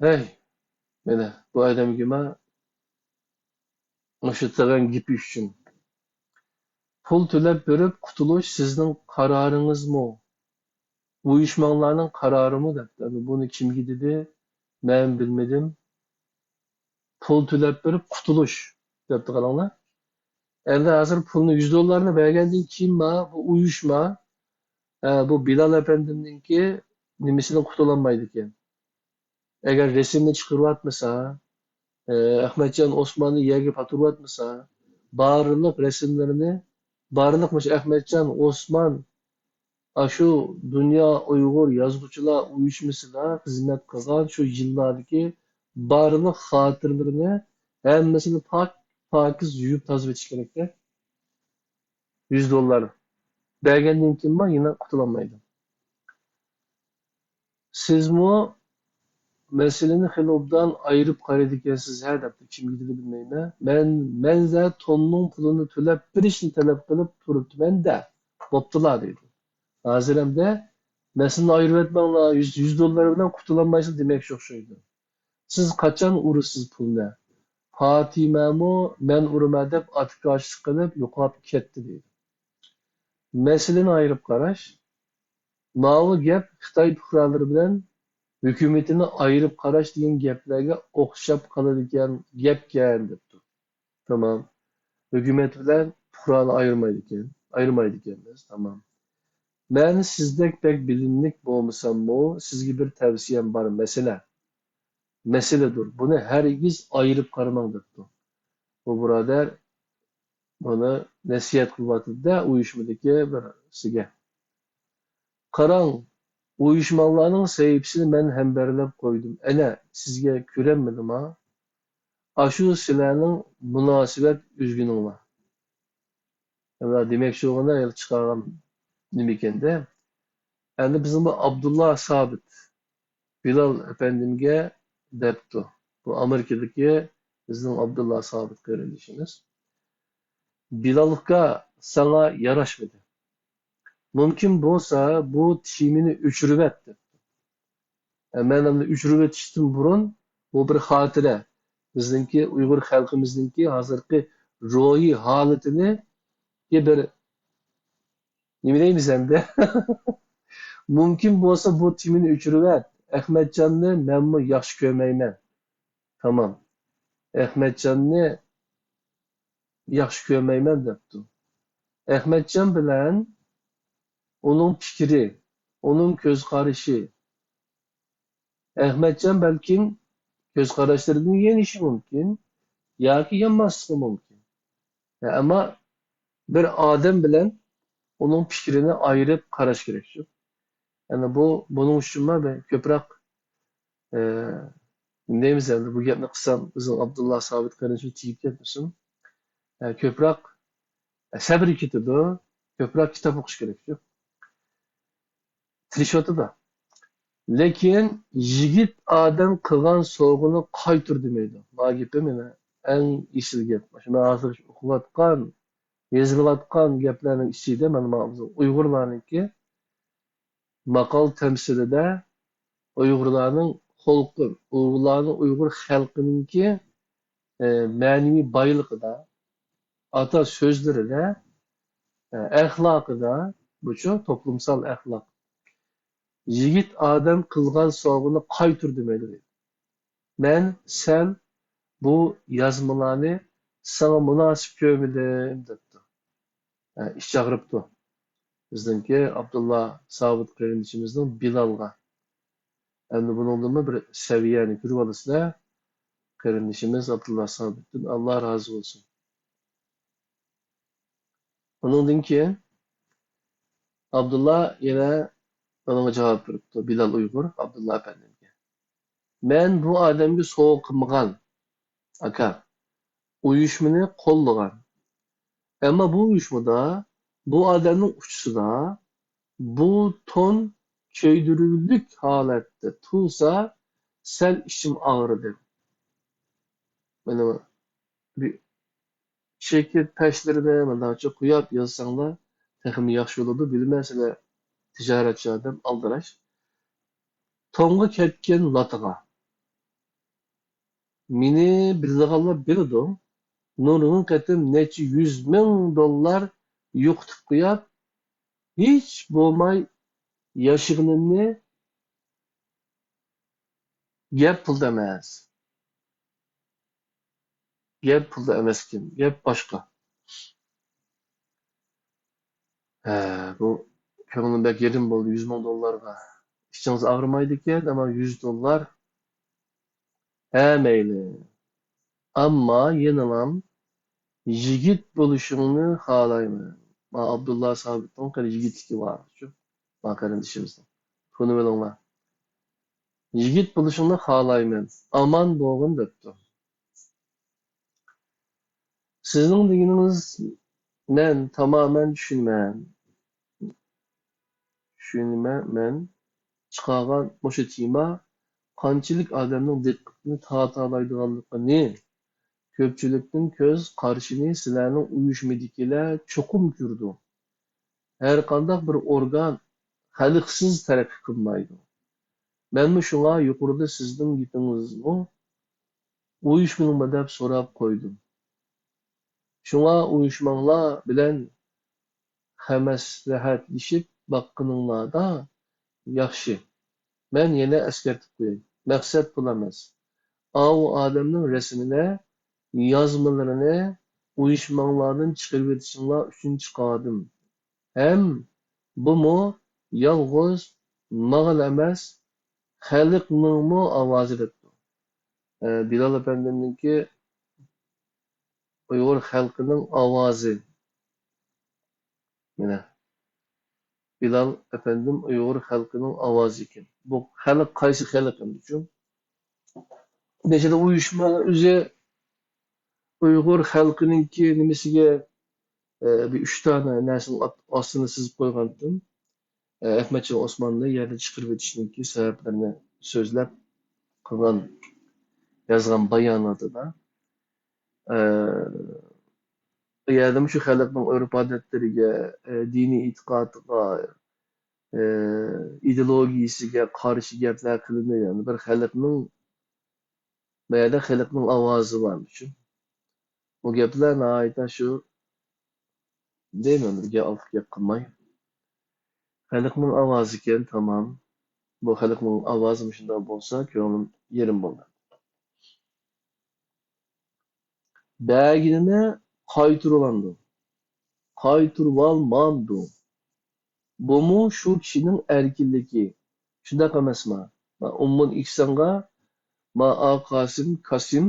ھەي، مانا بۇ ئادەمگىمۇ مۇشۇ دېگەن گېپى ئۈچۈن. پۇل تۆلەپ بېرىپ قۇتۇلۇش سىزنىڭ قارارىڭىزمۇ؟ ئۇيۇشماڭلارنىڭ قارارىمۇ دەپتۇ. ئەمدى بۇنى كىمگە دېدى؟ مەن بىلمىدىم. پۇل تۆلەپ بېرىپ قۇتۇلۇش دەپتۇ، قاراڭلار. ئەمدى ھازىر پۇلنى، يۈز دوللارنى بەرگەندىن كېيىنما بۇ ئۇيۇشما، ئە، بۇ بىلال ئەپەندىمنىڭكى نېمىسىدىن قۇتۇلالمايدىكەن. ئەگەر رەسىمنى چىقىرىۋاتمىسا، ئە، ئەخمەتجان ئوسماننى يەرگە پاتۇرۇۋاتمىسا، بارلىق رەسىملىرىنى، بارلىق مۇشۇ ئەخمەتجان ئوسمان ئاشۇ دۇنيا ئۇيغۇر يازغۇچىلار ئۇيۇشمىسىدا خىزمەت قىلغان شۇ يىللاردىكى بارلىق خاتىرىلىرىنى ھەممىسىنى پاك، پاكىز يۇيۇپ تازىلىۋېتىش كېرەكتە. يۈز دوللار بەرگەندىن كېيىنمۇ يەنە قۇتۇلالمايدۇ. سىزمۇ مەسىلىنى خېلى ئوبدان ئايرىپ قارايدىكەنسىز ھە دەپتۇ. كىمگە دېدى بىلمەيمەن. مەن، مەنزە توننىڭ پۇلىنى تۆلەپ بېرىشنى تەلەپ قىلىپ تۇرۇپتىمەن-دە. بوپتۇلا دەيدۇ. ھازىر ئەمدى مەسىلىنى ئايرىۋەتمەڭلار، يۈز، يۈز دوللار بىلەن قۇتۇلالمايسىز دېمەكچى ئوخشايدۇ. سىز قاچان ئۇرىسىز پۇلنى؟ پاتىمەمۇ مەن ئۇرىمەن دەپ ئاتىكاشلىق قىلىپ يوقاپ كەتتى دەيدۇ. مەسىلىنى ئايرىپ قاراش. ماۋۇ گەپ خىتاي پۇقرالىرى بىلەن ھۆكۈمىتىنى ئايرىپ قاراش دېگەن گەپلەرگە ئوخشاپ قالىدىكەن گەپكەن دەپتۇ. تامام. ھۆكۈمەت بىلەن پۇقرانى ئايرىمايدىكەن، ئايرىمايدىكەنمىز. تامام. مەن سىزدەك بەك بىلىملىك بولمىساممۇ، سىزگە بىر تەۋسىيەم بار، مەسىلە. مەسىلىدۇر. بۇنى ھەرگىز ئايرىپ قارىماڭ دەپتۇ. بۇ بۇرادەر بۇنى نەسىھەت قىلىۋاتىدۇ-دە، ئۇيۇشمىدىكى بىرسىگە. قاراڭ، ئۇيۇشماڭلارنىڭ سەھىپىسىنى مەن ھەمبەرلەپ قويدۇم. ئەنە، سىزگە كۆرۈنمىدىما؟ ئاشۇ سىلەرنىڭ مۇناسىۋەت ئۈزگۈنۈڭلار. يەنى دېمەكچى بولغىنى، يەنە چىقارغان نېمە ئىكەندە؟ ئەمدى بىزنىڭ بۇ ئابدۇللا سابىت بىلال ئەپەندىمگە دەپتۇ. بۇ ئامېرىكىدىكى بىزنىڭ ئابدۇللا سابىت قېرىندىشىمىز. بىلال ئۇكا، ساڭا ياراشمىدى. مۇمكىن بولسا بۇ تېمىنى ئۆچۈرۈۋەت دەپتۇ. ئە، مەن ئەمدى ئۆچۈرۈۋېتىشتىن بۇرۇن بۇ بىر خاتىرە. بىزنىڭكى ئۇيغۇر خەلقىمىزنىڭكى ھازىرقى روھىي ھالىتىنى بىر نېمە دەيمىز ئەمدى؟ مۇمكىن بولسا بۇ تېمىنى ئۆچۈرۈۋەت. ئەخمەتجاننى مەنمۇ ياخشى كۆرمەيمەن. تامام. ئەخمەتجاننى ياخشى كۆرمەيمەن دەپتۇ. ئەخمەتجان بىلەن ئۇنىڭ پىكرى، ئۇنىڭ كۆز قارىشى. ئەخمەتجان بەلكىم كۆز قاراشلىرىدىن يېنىشى مۇمكىن ياكى يانماسلىقى مۇمكىن. ئەمما بىر ئادەم بىلەن ئۇنىڭ پىكرىنى ئايرىپ قاراش كېرەك شۇ. يەنى بۇ، بۇنىڭ ئۈچۈنمۇ مەن كۆپرەك، ئە، نېمە دەيمىز ئەمدى، بۇ گەپنى قىلسام، بىزنىڭ ئابدۇللا سابىت قېرىندىشىمىز تېگىپ كەتمىسۇن. ئە، كۆپرەك، ئە، سەبرى كېتىدۇ، كۆپرەك كىتاب ئوقۇش كېرەك شۇ. تىرىشىۋاتىدۇ. لېكىن يىگىت ئادەم قىلغان سوۋغىنى قايتۇر دېمەيدۇ. ما گېپى مانا ئەڭ ئېسىل گەپ. شۇ مەن ھازىر ئوقۇۋاتقان، يېزىلىۋاتقان گەپلەرنىڭ ئىچىدە مانا، مانا بىزنىڭ ئۇيغۇرلارنىڭكى ماقال تەمسىلىدە ئۇيغۇرلارنىڭ خۇلقى، ئۇيغۇرلارنىڭ، ئۇيغۇر خەلقىنىڭكى، ئە، مەنىۋى بايلىقىدا، ئاتا سۆزلىرىدە، ئە، ئەخلاقىدا، بۇچۇ توپلۇمسال ئەخلاق. يىگىت ئادەم قىلغان سوۋغىنى قايتۇر دېمەيدۇ. مەن سەل بۇ يازمىلارنى ساڭا مۇناسىپ كۆرمىدىم دەپتۇ. ئە، ئىچ ئاغرىپتۇ. بىزنىڭكى ئابدۇللا سابىت قېرىندىشىمىزنىڭ بىلالغا. ئەمدى بۇنىڭدىنمۇ بىر سەۋىيەنى كۆرۈۋالىسىلەر. قېرىندىشىمىز ئابدۇللا سابىتتىن ئاللا رازى بولسۇن. ئۇنىڭدىن كېيىن ئابدۇللا يەنە ئۇنىڭغا جاۋاب بېرىپتۇ، بىلال ئۇيغۇر ئابدۇللا ئەپەندىمگە. مەن بۇ ئادەمگە سوۋغا قىلمىغان، ئاكا. ئۇيۇشمىنى قوللىغان. ئەمما بۇ ئۇيۇشمىدا بۇ ئادەمنىڭ ئۇچىسىدا بۇ تون كۆيدۈرۈۋلۈك ھالەتتە تۇرسا، سەل ئىچىم ئاغرىدى. مانا بىر چېكىت پەشلىرىنى مۇنداقچە قويۇپ يازساڭلار تېخىمۇ ياخشى بولىدۇ. بىلىمەن سىلەر تىجارەتچى ئادەم، ئالدىراش. توڭغا كەتكەن لاتىغا. مېنى بىلىدىغانلار بىلىدۇ. نۇرغۇن قېتىم نەچچە يۈز مىڭ دوللار يوقىتىپ قويۇپ، ھېچ بولماي ياشىغىنىمنى گەپ پۇلدا ئەمەس. گەپ پۇلدا ئەمەسكەن، گەپ باشقا. ھە، بۇ كۆڭلۈم بەك يېرىم بولدى، يۈز مىڭ دوللارغا. ئىچىڭىز ئاغرىمايدىكەن، ئەمما يۈز دوللار. ھە، مەيلى. ئەمما يەنىلام يىگىت بولۇشۇڭنى خالايمەن. ما ئابدۇللا سابىتنىڭ قېنى يىگىتلىكى بار شۇ. ما قېرىندىشىمىزنىڭ. تونۇۋېلىڭلار. يىگىت بولۇشۇڭنى خالايمەن. ئامان بولغىن دەپتۇ. سىزنىڭ دېگىنىڭىز مەن تامامەن چۈشىنىمەن. چۈشىنىمەن مەن. چىقارغان مۇشۇ تېما قانچىلىك ئادەمنىڭ دىققىتىنى تارتالايدىغانلىقىنى، كۆپچىلىكنىڭ كۆز قارىشىنى سىلەرنىڭ ئۇيۇشمىدىكىلەر چوقۇم كۆرىدۇ. ھەرقانداق بىر ئورگان خەلقسىز تەرەققىي قىلمايدۇ. مەنمۇ شۇڭا يۇقىرىدا سىزنىڭ گېپىڭىزمۇ ئۇيۇشمىنىڭمۇ دەپ سوراپ قويدۇم. شۇڭا ئۇيۇشماڭلار بىلەن خەمەسلىھەتلىشىپ باققىنىڭلاردا ياخشى. مەن يەنە ئەسكەرتىپ قوياي، مەقسەت پۇل ئەمەس. ئاۋۇ ئادەمنىڭ رەسىمىنى، يازمىلىرىنى ئۇيۇشماڭلاردىن چىقىرىۋېتىشىڭلار ئۈچۈن چىقاردىم. ھەم بۇمۇ يالغۇز ماڭىلا ئەمەس، خەلقنىڭمۇ ئاۋازى دەپتۇ. ئە، بىلال ئەپەندىمنىڭكى ئۇيغۇر خەلقىنىڭ ئاۋازى. مانا، بىلال ئەپەندىم ئۇيغۇر خەلقىنىڭ ئاۋازى ئىكەن. بۇ خەلق قايسى خەلق ئەمدىچۇ؟ نەتىجىدە ئۇيۇشما ئۆزى ئۇيغۇر خەلقىنىڭكى نېمىسىگە، ئە، بىر ئۈچ دانە نەرسىنىڭ ئات-، ئاستىنى سىزىپ قويغانتىم. ئە، ئەخمەتجان ئوسماننى يەردىن چىقىرىۋېتىشنىڭكى سەۋەبلىرىنى سۆزلەپ قىلغان، يازغان باياناتىدا، ئە، ئۇ يەردىمۇ شۇ خەلقنىڭ ئۆرپ-ئادەتلىرىگە، ئە، دىنىي ئېتىقادىغا، ئە، ئىدېئولوگىيىسىگە قارشى گەپلەر قىلىنىدۇ. يەنى بىر خەلقنىڭ، بۇ يەردە خەلقنىڭ ئاۋازى بار شۇ. بۇ گەپلەر ناھايىتى شۇ دەيمەن، بىر گەپ ئارتۇق گەپ قىلماي. خەلقنىڭ ئاۋازىكەن، تامام. بۇ خەلقنىڭ ئاۋازى مۇشۇنداق بولسا، كۆڭلۈم يېرىم بولدى. بەرگىنىنى قايتۇرۇۋالامدۇ؟ قايتۇرۇۋالمامدۇ؟ بۇمۇ شۇ كىشىنىڭ ئەركىنلىكى. شۇنداق ئەمەسما؟ ما ئۇممۇل ئېيتساڭغا، ما ئا قاسىم، كاسىم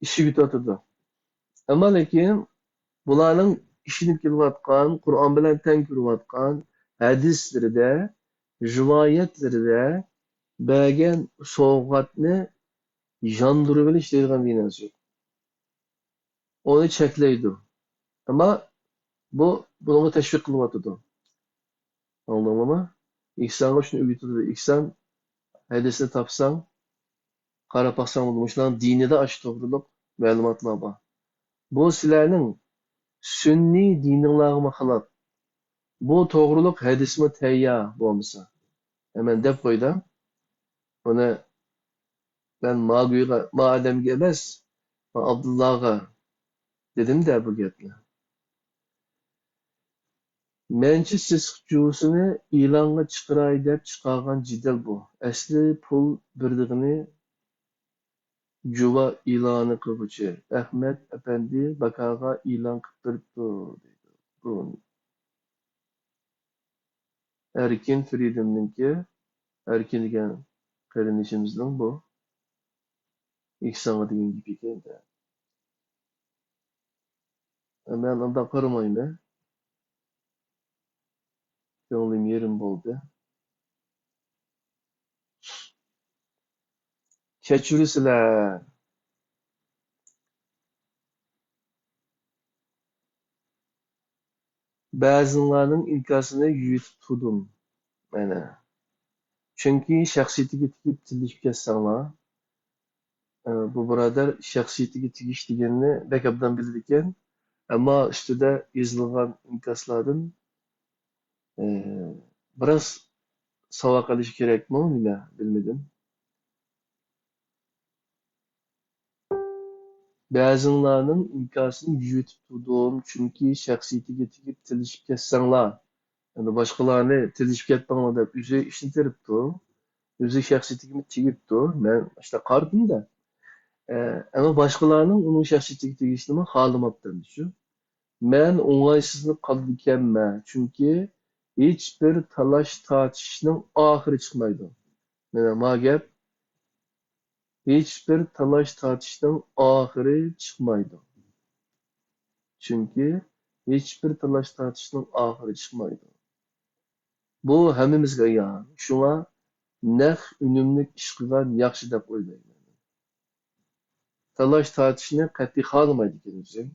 ئىشىك يۇتۇۋاتىدۇ. ئەمما لېكىن بۇلارنىڭ ئىشىنىپ كېلىۋاتقان، قۇرئان بىلەن تەڭ كۆرۈۋاتقان ھەدىسلىرىدە، رىۋايەتلىرىدە بەرگەن سوۋغاتنى ياندۇرۇۋېلىش دەيدىغان بىر نەرسە يوق. ئۇنى چەكلەيدۇ. ئەمما بۇ بۇنىڭغا تەشۋىق قىلىۋاتىدۇ. ئاڭلىدىڭلارمۇ؟ ئېھسانغا شۇنى ئۆگىتىدۇ. ئېھسان ھەدىسنى تاپساڭ، قاراپ باقساڭ بولىدۇ. مۇشۇلارنىڭ دىنىدا ئاشۇ توغرۇلۇق مەلۇماتلار بار. بۇ سىلەرنىڭ سۈننىي دىنىڭلارغىمۇ خىلاپ. بۇ توغرۇلۇق ھەدىسمۇ تەييار بولمىسا. ئە، مەن دەپ قويدۇم. بۇنى مەن ماگۇيغا، ما ئادەمگە ئەمەس، ما ئابدۇللاغا دېدىم-دە بۇ گەپنى. مەنچە سېسىق جۇۋىسىنى ئېلانغا چىقىراي دەپ چىقارغان جېدەل بۇ. ئەسلى پۇل بېرىدىغىنى جۇۋا ئېلانى قىلغۇچى ئەخمەت ئەپەندى باكاغا ئېلان قىلىپ بېرىپتۇ، دەيدۇ. بۇ ئەركىن فرىدىمنىڭكى، ئەركىن دېگەن قېرىندىشىمىزنىڭ بۇ ئېھسانغا دېگەن گېپى ئىكەن-دە. مەن ئۇنداق قارىمايمەن. كۆڭلۈم يېرىم بولدى. كەچۈرىسىلەر. بەزىڭلارنىڭ ئىنكاسىنى يۇيۇتۇپ تۇردۇم. مانا. چۈنكى شەخسىيىتىگە تېگىپ تىللىشىپ كەتسەڭلار، ئە، بۇ بۇرادەر شەخسىيىتىگە تېگىش دېگەننى بەك ئوبدان بىلىدىكەن. ئەمما ئۈستىدە يېزىلغان ئىنكاسلاردىن، ئە، بىراز ساۋاق ئېلىش كېرەكمۇ، نېمە، بىلمىدىم. بەزىڭلارنىڭ ئىنكاسىنى يۇيۇتۇپ تۇردۇم، چۈنكى شەخسىيىتىگە تېگىپ تىللىشىپ كەتسەڭلار، يەنى باشقىلارنى تىللىشىپ كەتمەڭلار دەپ ئۆزى ئىشنى تېرىپتۇ، ئۆزى شەخسىيىتىگىمۇ تېگىپتۇ. مەن ئاشۇنداق قارىدىم-دە. ئە، ئەمما باشقىلارنىڭ ئۇنىڭ شەخسىيىتىگە تېگىشىنىمۇ خالىماپتۇ ئەمدى شۇ. مەن ئوڭايسىزلىنىپ قالىدىكەنمەن، چۈنكى ھېچبىر تالاش-تارتىشنىڭ ئاخىرى چىقمايدۇ. مانا ما گەپ. ھېچبىر تالاش-تارتىشنىڭ ئاخىرى چىقمايدۇ. چۈنكى ھېچبىر تالاش-تارتىشنىڭ ئاخىرى چىقمايدۇ. بۇ ھەممىمىزگە ئايان. شۇڭا نەق ئۈنۈملۈك ئىش قىلغان ياخشى دەپ ئويلايمەن. تالاش-تارتىشنى قەتئىي خالىمايدىكەن ئۆزى.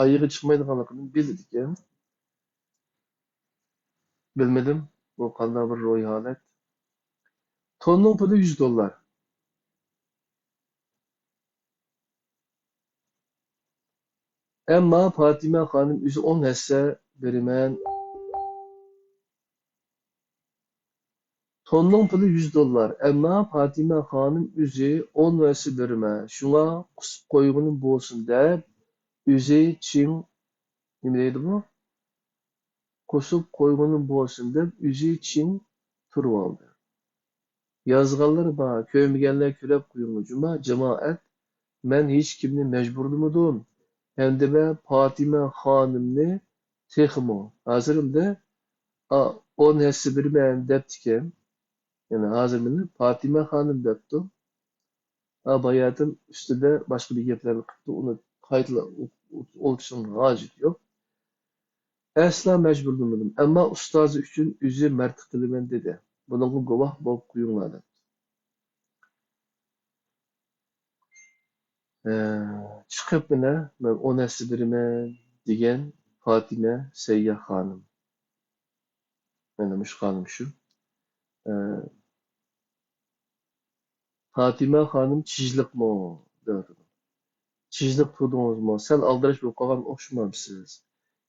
ئايىغى چىقمايدىغانلىقىنى بىلىدىكەن. بىلمىدىم، بۇ قانداق بىر روھىي ھالەت. توننىڭ پۇلى يۈز دوللار. ئەمما پاتىمە خانىم ئۆزى ئون ھەسسە بېرىمەن. توننىڭ پۇلى يۈز دوللار، ئەمما پاتىمە خانىم ئۆزى ئون ھەسسە بېرىمەن، شۇڭا قۇسۇپ قويغىنىم بولسۇن دەپ، ئۆزى چىڭ، نېمە دەيدۇ بۇ؟ قۇسۇپ قويغىنىم بولسۇن دەپ، ئۆزى چىڭ تۇرۇۋالدى. يازغانلار بار، كۆرمىگەنلەر كۆرۈپ قويۇڭلار جۇما، جامائەت، مەن ھېچكىمنى مەجبۇرلىمىدىم ھەمدە مەن پاتىمە خانىمنى تېخىمۇ، ھازىر ئەمدى، ئا، ئون ھەسسە بېرىمەن دەپتىكەن. يەنى ھازىر مېنى پاتىمە خانىم دەپتۇ. ھا، باياتىن ئۈستىدە باشقا بىر گەپلەرنى قىپتۇ، ئۇنى قايتىلاپ ئولتۇرۇشنىڭ ھاجىتى يوق. ئەسلا مەجبۇرلىمىدىم، ئەمما ئۇستازى ئۈچۈن ئۆزى مەرتە قىلىمەن دېدى. بۇنىڭغا گۇۋاھ بولۇپ قويۇڭلار دەپتۇ. ئە، چىقىپ مانا، مەن ئون ھەسسە بېرىمەن دېگەن پاتىمە سەيياھ خانىم. مانا مۇشۇ خانىم شۇ. ئە، پاتىمە خانىم چىجلىقمۇ؟ دەۋاتىدۇ. چىجلىق تۇردىڭىزمۇ؟ سەل ئالدىراش بولۇپ قالغان ئوخشىمامسىز؟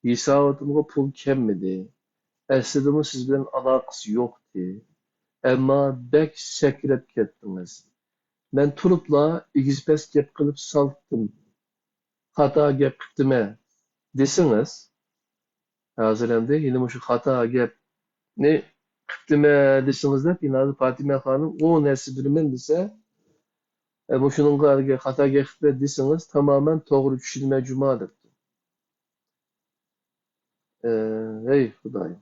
ھېساباتىمغا پۇل كەلمىدى. ئەسلىدىمۇ سىز بىلەن ئالاقىسى يوقتى. ئەمما بەك سەكرەپ كەتتىڭىز. مەن تۇرۇپلا ئېگىز-پەس گەپ قىلىپ سالتىم. خاتا گەپ قىپتىمەن دېسىڭىز، ھازىر ئەمدى يەنە مۇشۇ خاتا گەپنى قىپتىمەن دېسىڭىز دەپ، يەنە ھازىر پاتىمە خانىم ئون ھەسسە بېرىمەن دېسە، ئە، مۇشۇنىڭغا ھەرگە خاتا گەپ قىپتىمەن دېسىڭىز، تامامەن توغرا چۈشىنىمەن جۇما دەپتۇ. ئە، ھەي خۇدايىم.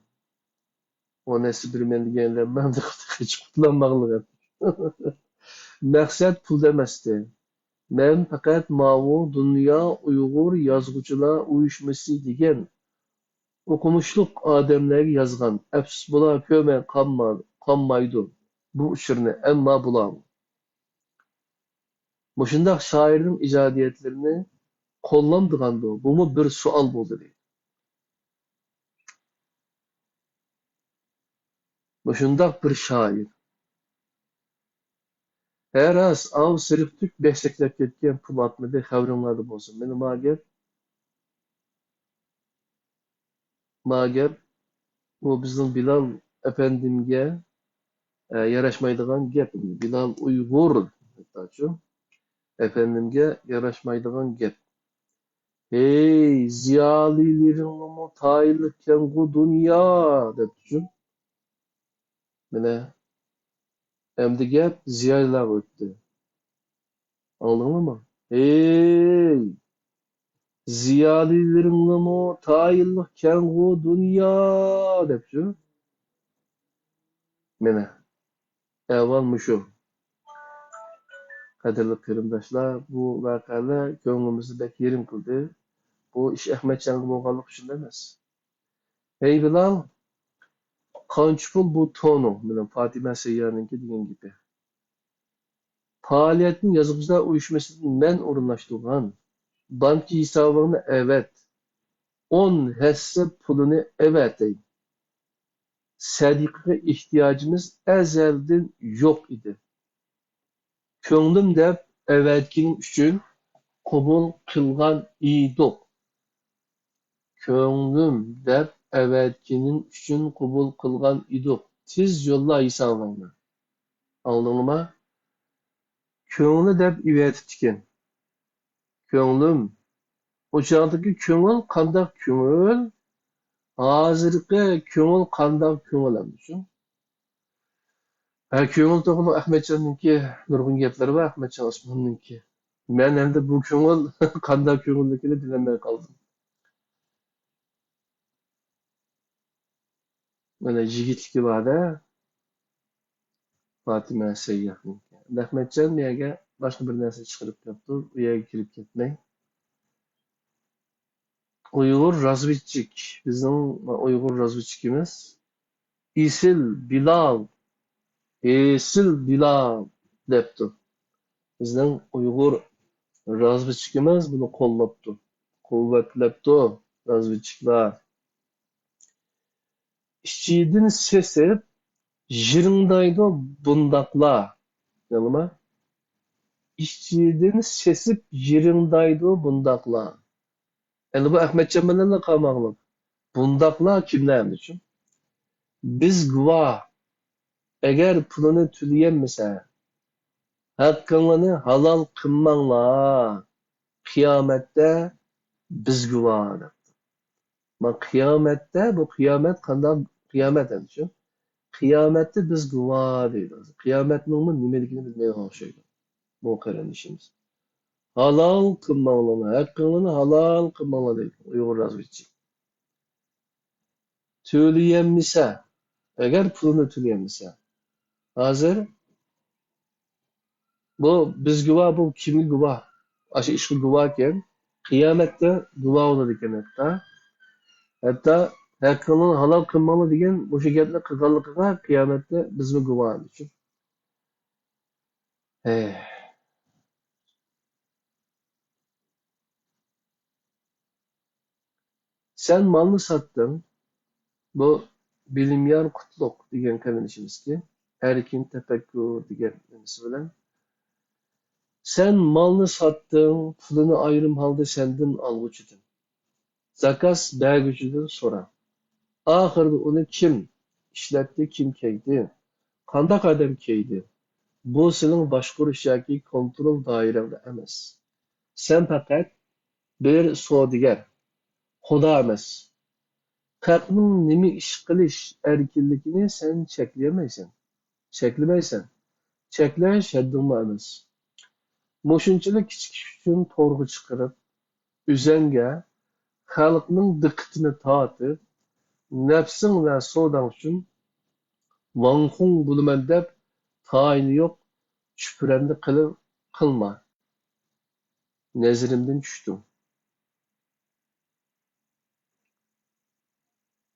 ئون ھەسسە بېرىمەن دېگەنلەر مەن قېچىپ قۇتۇلالماغلىق. مەقسەت پۇلدا ئەمەستى. مەن پەقەت ماۋۇ دۇنيا ئۇيغۇر يازغۇچىلار ئۇيۇشمىسى دېگەن ئوقۇمۇشلۇق ئادەملەرگە يازغان، ئەپسۇس بۇلار كۆرمەي قالما-، قالمايدۇ بۇ ئۇچۇرنى، ئەمما بۇلار مۇشۇنداق شائىرنىڭ ئىجادىيەتلىرىنى قوللامدىغاندۇ؟ بۇمۇ بىر سوئال بولدى دەيدۇ. مۇشۇنداق بىر شائىر. ھە راست، ئاۋۇ سېرىق تۈك بەك سەكرەپ كەتكەن، پۇل ئاتمىدى، خەۋىرىڭلاردا بولسۇن. مانا ما گەپ، ما گەپ، بۇ بىزنىڭ بىلال ئەپەندىمگە، ئە، ياراشمايدىغان گەپ. بىلال ئۇيغۇر، ھەتتاچۇ، ئەپەندىمگە ياراشمايدىغان گەپ. ھەي، زىيالىيلىرىڭلىمۇ تايىنلىقكەنغۇ دۇنيا، دەپتۇ. مانا، ئەمدى گەپ زىيالىيلارغا ئۆتتى. ئاڭلىدىڭلارمۇ؟ ھەي، زىيالىيلىرىڭلىمۇ تايىنلىقكەنغۇ دۇنيا، دەپتۇ. مانا، ئەھۋال مۇشۇ. قەدىرلىك قېرىنداشلار، بۇ ۋەقەلەر كۆڭلىمىزنى بەك يېرىم قىلدى. بۇ ئىش ئەخمەتجانغا بولغانلىقى ئۈچۈن ئەمەس. ھەي بىلال، قانچە پۇل بۇ تونۇڭ؟ مانا پاتىمە سەييارنىڭكى دېگەن گېپى. پائالىيەتنى يازغۇچىلار ئۇيۇشمىسىدىن مەن ئورۇنلاشتۇرغان. بانكا ھېسابىڭنى ئەۋەت. ئون ھەسسە پۇلىنى ئەۋەتەي. سەدىقىگە ئېھتىياجىمىز ئەزەلدىن يوق ئىدى. كۆڭلۈم دەپ ئەۋەتكىنىڭ ئۈچۈن قوبۇل قىلغان ئىدۇق. كۆڭلۈم دەپ ئەۋەتكىنىڭ ئۈچۈن قوبۇل قىلغان ئىدۇق. تېز يوللا ھېسابىڭنى. ئاڭلىدىڭلىما؟ كۆڭلى دەپ ئېۋەتىپتىكەن. كۆڭلۈم. ئۇ چاغدىكى كۆڭۈل قانداق كۆڭۈل؟ ھازىرقى كۆڭۈل قانداق كۆڭۈل ئەمدى شۇ؟ ھە، كۆڭۈل توغرۇلۇق ئەخمەتجاننىڭكى نۇرغۇن گەپلىرى بار، ئەخمەتجان ئوسماننىڭكى. مەن ئەمدى بۇ كۆڭۈل قانداق كۆڭۈللۈكىنى بىلەلمەي قالدىم. مانا يىگىتلىكى بار-دە، پاتىمە سەيياھنىڭكى. ئەخمەتجان بۇ يەرگە باشقا بىر نەرسە چىقىرىپ كەپتۇ، ئۇ يەرگە كىرىپ كەتمەي. ئۇيغۇر رازۋېدچىك، بىزنىڭ ئۇيغۇر رازۋېدچىكىمىز ئېسىل بىلال، ئېسىل بىلال دەپتۇ. بىزنىڭ ئۇيغۇر رازۋېدچىكىمىز بۇنى قوللاپتۇ، قۇۋۋەتلەپتۇ رازۋېدچىكلار. ئىچىدىن سېسىپ، يىرىڭدايدۇ بۇنداقلار. ئاڭلىدىڭلارمۇ؟ ئىچىدىن سېسىپ يىرىڭدايدۇ بۇنداقلار. ئەمدى بۇ ئەخمەتجان بىلەنلا قالماقلىق. بۇنداقلار كىملەر ئەمدىچۇ؟ بىز گۇۋاھ. ئەگەر پۇلىنى تۆلىيەلمىسە، ھەققىڭلارنى ھالال قىلماڭلار. قىيامەتتە بىز گۇۋاھ، دەپتۇ. ما قىيامەتتە، بۇ قىيامەت قانداق قىيامەت ئەمدىچۇ؟ قىيامەتتە بىز گۇۋاھ دەيدۇ. قىيامەتنىڭمۇ نېمىلىكىنى بىلمەيدىغان ئوخشايدۇ بۇ قېرىندىشىمىز. ھالال قىلماڭلار، ھەققىڭلارنى ھالال قىلماڭلار دەيدۇ ئۇيغۇر يازغۇچىسى. تۆلىيەلمىسە، ئەگەر پۇلىنى تۆلىيەلمىسە، ھازىر بۇ بىز گۇۋاھ، بۇ كىمگە گۇۋاھ؟ ئاشۇ ئىشقا گۇۋاھكەن. قىيامەتتە گۇۋاھ بولىدىكەن ھەتتا. ھەتتا ھەققىڭلارنى ھالال قىلماڭلار دېگەن مۇشۇ گەپنى قىلغانلىقىغا قىيامەتتە بىزمۇ گۇۋاھ دەيدۇ. ھەي. سەن مالنى ساتتىڭ. بۇ بىلىميار قۇتلۇق دېگەن قېرىندىشىمىزكى، ئەركىن تەپەككۇر دېگەن نېمىسى بىلەن. سەن مالنى ساتتىڭ، پۇلىنى ئايرىم ھالدا سەندىن ئالغۇچىدىن، زاكاز بەرگۈچىدىن سورا. ئاخىرىدا ئۇنى كىم ئىشلەتتى، كىم كىيدى، قانداق ئادەم كىيدى، بۇ سېنىڭ باشقۇرۇش ياكى كونترول دائىرەڭدە ئەمەس. سەن پەقەت بىر سودىگەر، خۇدا ئەمەس. خەقنىڭ نېمە ئىش قىلىش ئەركىنلىكىنى سەن چەكلىيەلمەيسەن، چەكلىمەيسەن. چەكلەش ھەددىڭمۇ ئەمەس. مۇشۇنچىلىك كىچىك ئىش ئۈچۈن تورغا چىقىرىپ، ئۆزەڭگە خەلقنىڭ دىققىتىنى تارتىپ، نەپسىڭ ۋە سوداڭ ئۈچۈن ۋاڭخۇڭ بولىمەن دەپ تايىنى يوق چۈپرەندە قىلىپ قىلما. نەزىرىمدىن چۈشتۈڭ.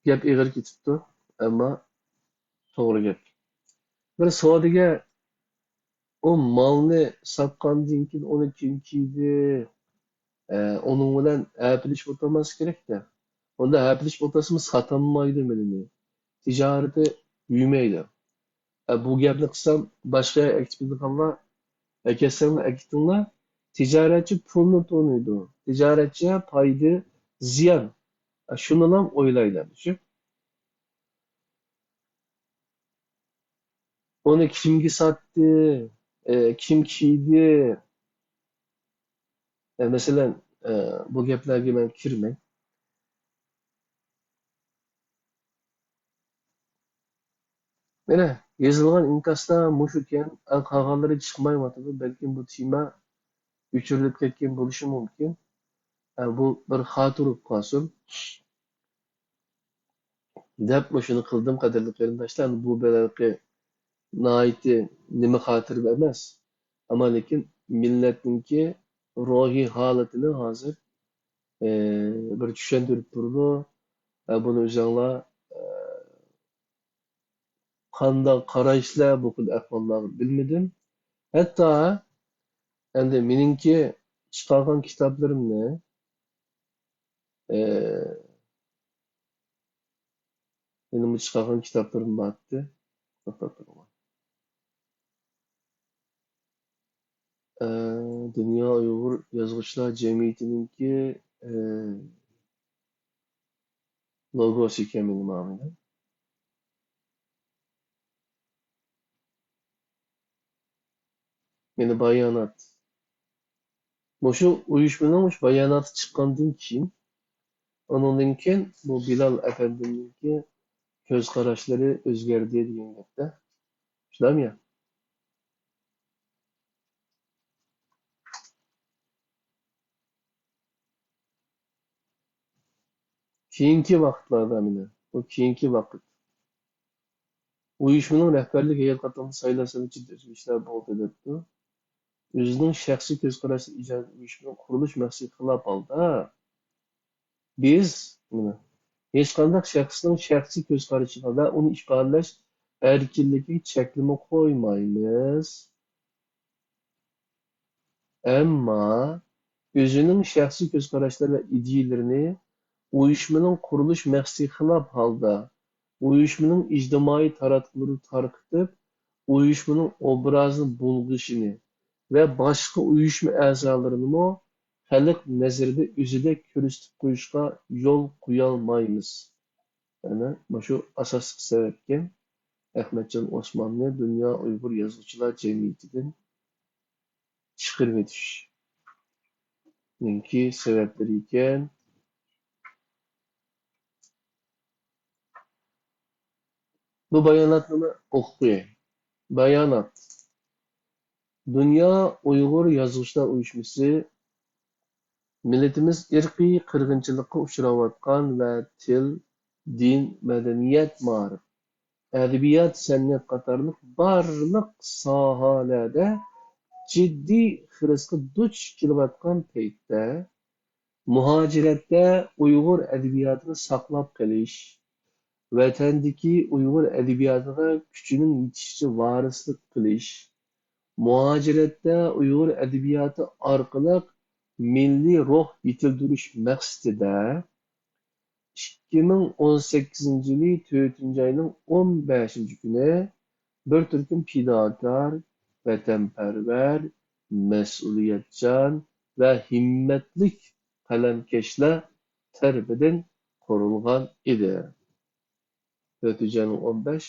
گەپ ئېغىر كېتىپتۇ، ئەمما توغرا گەپ. بىر سودىگەر ئۇ مالنى ساتقاندىن كېيىن ئۇنى كىم كىيدى، ئە، ئۇنىڭ بىلەن ھەپىلىشىپ ئولتۇرماسلىق كېرەكتە. ئۇنداق ھەپىلىشىپ ئولتۇرسىمۇ ساتالمايدۇ مېلىنى. تىجارىتى يۈرمەيدۇ. ئە، بۇ گەپنى قىلسام، باشقا يەرگە ئەكېتىپ كېتىدىغانلار، ئەكەتسەڭلار ئەكېتىڭلار. تىجارەتچى پۇلنى تونۇيدۇ. تىجارەتچى پايدا، زىيان. ئە، شۇنىلا ئويلايدۇ، شۇ. ئۇنى كىمگە ساتتى، ئە، كىم كىيدى؟ ئە، مەسىلەن، ئە، بۇ گەپلەرگە مەن كىرمەي. مانا، يېزىلغان ئىنكاستا مۇشۇكەن، ئە، قالغانلىرى چىقمايۋاتىدۇ. بەلكىم بۇ تېما ئۆچۈرۈلۈپ كەتكەن بولۇشى مۇمكىن. ئە، بۇ بىر خاتىرە بولۇپ قالسۇن. دەپ مۇشۇنى قىلدىم، قەدىرلىك قېرىنداشلار. بۇ بىر ھېلىقى ناھايىتى نېمە خاتىرە ئەمەس. ئەمما لېكىن مىللەتنىڭكى روھىي ھالىتىنى ھازىر، ئى، بىر چۈشەندۈرۈپ تۇرىدۇ. ئە، بۇنى ئۆزۈڭلار، ئە، قانداق قارايسىلەر بۇ خىل ئەھۋاللارغا بىلمىدىم. ھەتتا ئەمدى مېنىڭكى چىقارغان كىتابلىرىمنى، ئى، مېنىڭمۇ چىقارغان كىتابلىرىم بارتتى. توختاپ تۇرۇڭ. ئە، دۇنيا ئۇيغۇر يازغۇچىلار جەمئىيىتىنىڭكى، ئە، لوگوسى ئىكەن مېنىڭ مانا. يەنە بايانات. مۇشۇ ئۇيۇشمىنىڭ مۇشۇ باياناتى چىققاندىن كېيىن، ئۇنىڭدىن كېيىن بۇ بىلال ئەپەندىمنىڭكى كۆز قاراشلىرى ئۆزگەردى دېگەن گەپتە. شۇنداقمۇ يا؟ كېيىنكى ۋاقىتلاردا مانا، بۇ كېيىنكى ۋاقىت. ئۇيۇشمىنىڭ رەھبەرلىك ھەيئەت قاتارىدا سايلانسىمۇ جىددىي ئۆزگىرىشلەر بولدى دەپتۇ. ئۆزىنىڭ شەخسىي كۆز قاراشى ئىجادىيەت ئۇيۇشمىنىڭ قۇرۇلۇش مەقسىتىگە خىلاپ ھالدا، بىز، مانا، ھېچقانداق شەخسنىڭ شەخسىي كۆز قارىشىغا ۋە ئۇنى ئىپادىلەش ئەركىنلىكىگە چەكلىمە قويمايمىز. ئەمما ئۆزىنىڭ شەخسىي كۆز قاراشلىرى ۋە ئىدىيىلىرىنى ئۇيۇشمىنىڭ قۇرۇلۇش مەقسىتىگە خىلاپ ھالدا ئۇيۇشمىنىڭ ئىجتىمائىي تاراتقۇلىرىنى تارقىتىپ، ئۇيۇشمىنىڭ ئوبرازىنى بۇلغىشىنى ۋە باشقا ئۇيۇشما ئەزالىرىنىمۇ خەلق نەزىرىدە ئۆزىدەك كۆرسىتىپ قويۇشقا يول قويالمايمىز. يەنى مۇشۇ ئاساسلىق سەۋەبكەن ئەخمەتجان ئوسماننى دۇنيا ئۇيغۇر يازغۇچىلار جەمئىيىتىدىن چىقىرىۋېتىشنىڭكى سەۋەبلىرى ئىكەن. بۇ باياناتنى ئوقۇپ قوياي. بايانات. دۇنيا ئۇيغۇر يازغۇچىلار ئۇيۇشمىسى مىللىتىمىز ئىرقىي قىرغىنچىلىققا ئۇچراۋاتقان ۋە تىل، دىن، مەدەنىيەت، مائارىپ، ئەدەبىيات، سەنئەت قاتارلىق بارلىق ساھەلەردە جىددىي خىرىسقا دۇچ كېلىۋاتقان پەيتتە، مۇھاجىرەتتە ئۇيغۇر ئەدەبىياتىنى ساقلاپ قېلىش، ۋەتەندىكى ئۇيغۇر ئەدەبىياتىغا كۈچىنىڭ يېتىشىچە ۋارىسلىق قىلىش، مۇھاجىرەتتە ئۇيغۇر ئەدەبىياتى ئارقىلىق مىللىي روھ يېتىلدۈرۈش مەقسىتىدە، ئىككى مىڭ ئون سەككىزىنچى يىلى تۆتىنچى ئاينىڭ ئون بەشىنچى كۈنى بىر تۈركۈم پىداكار، ۋەتەنپەرۋەر، مەسئۇلىيەتچان ۋە ھىممەتلىك قەلەمكەشلەر تەرىپىدىن قۇرۇلغان ئىدى. تۆتىنچى ئاينىڭ ئون بەش،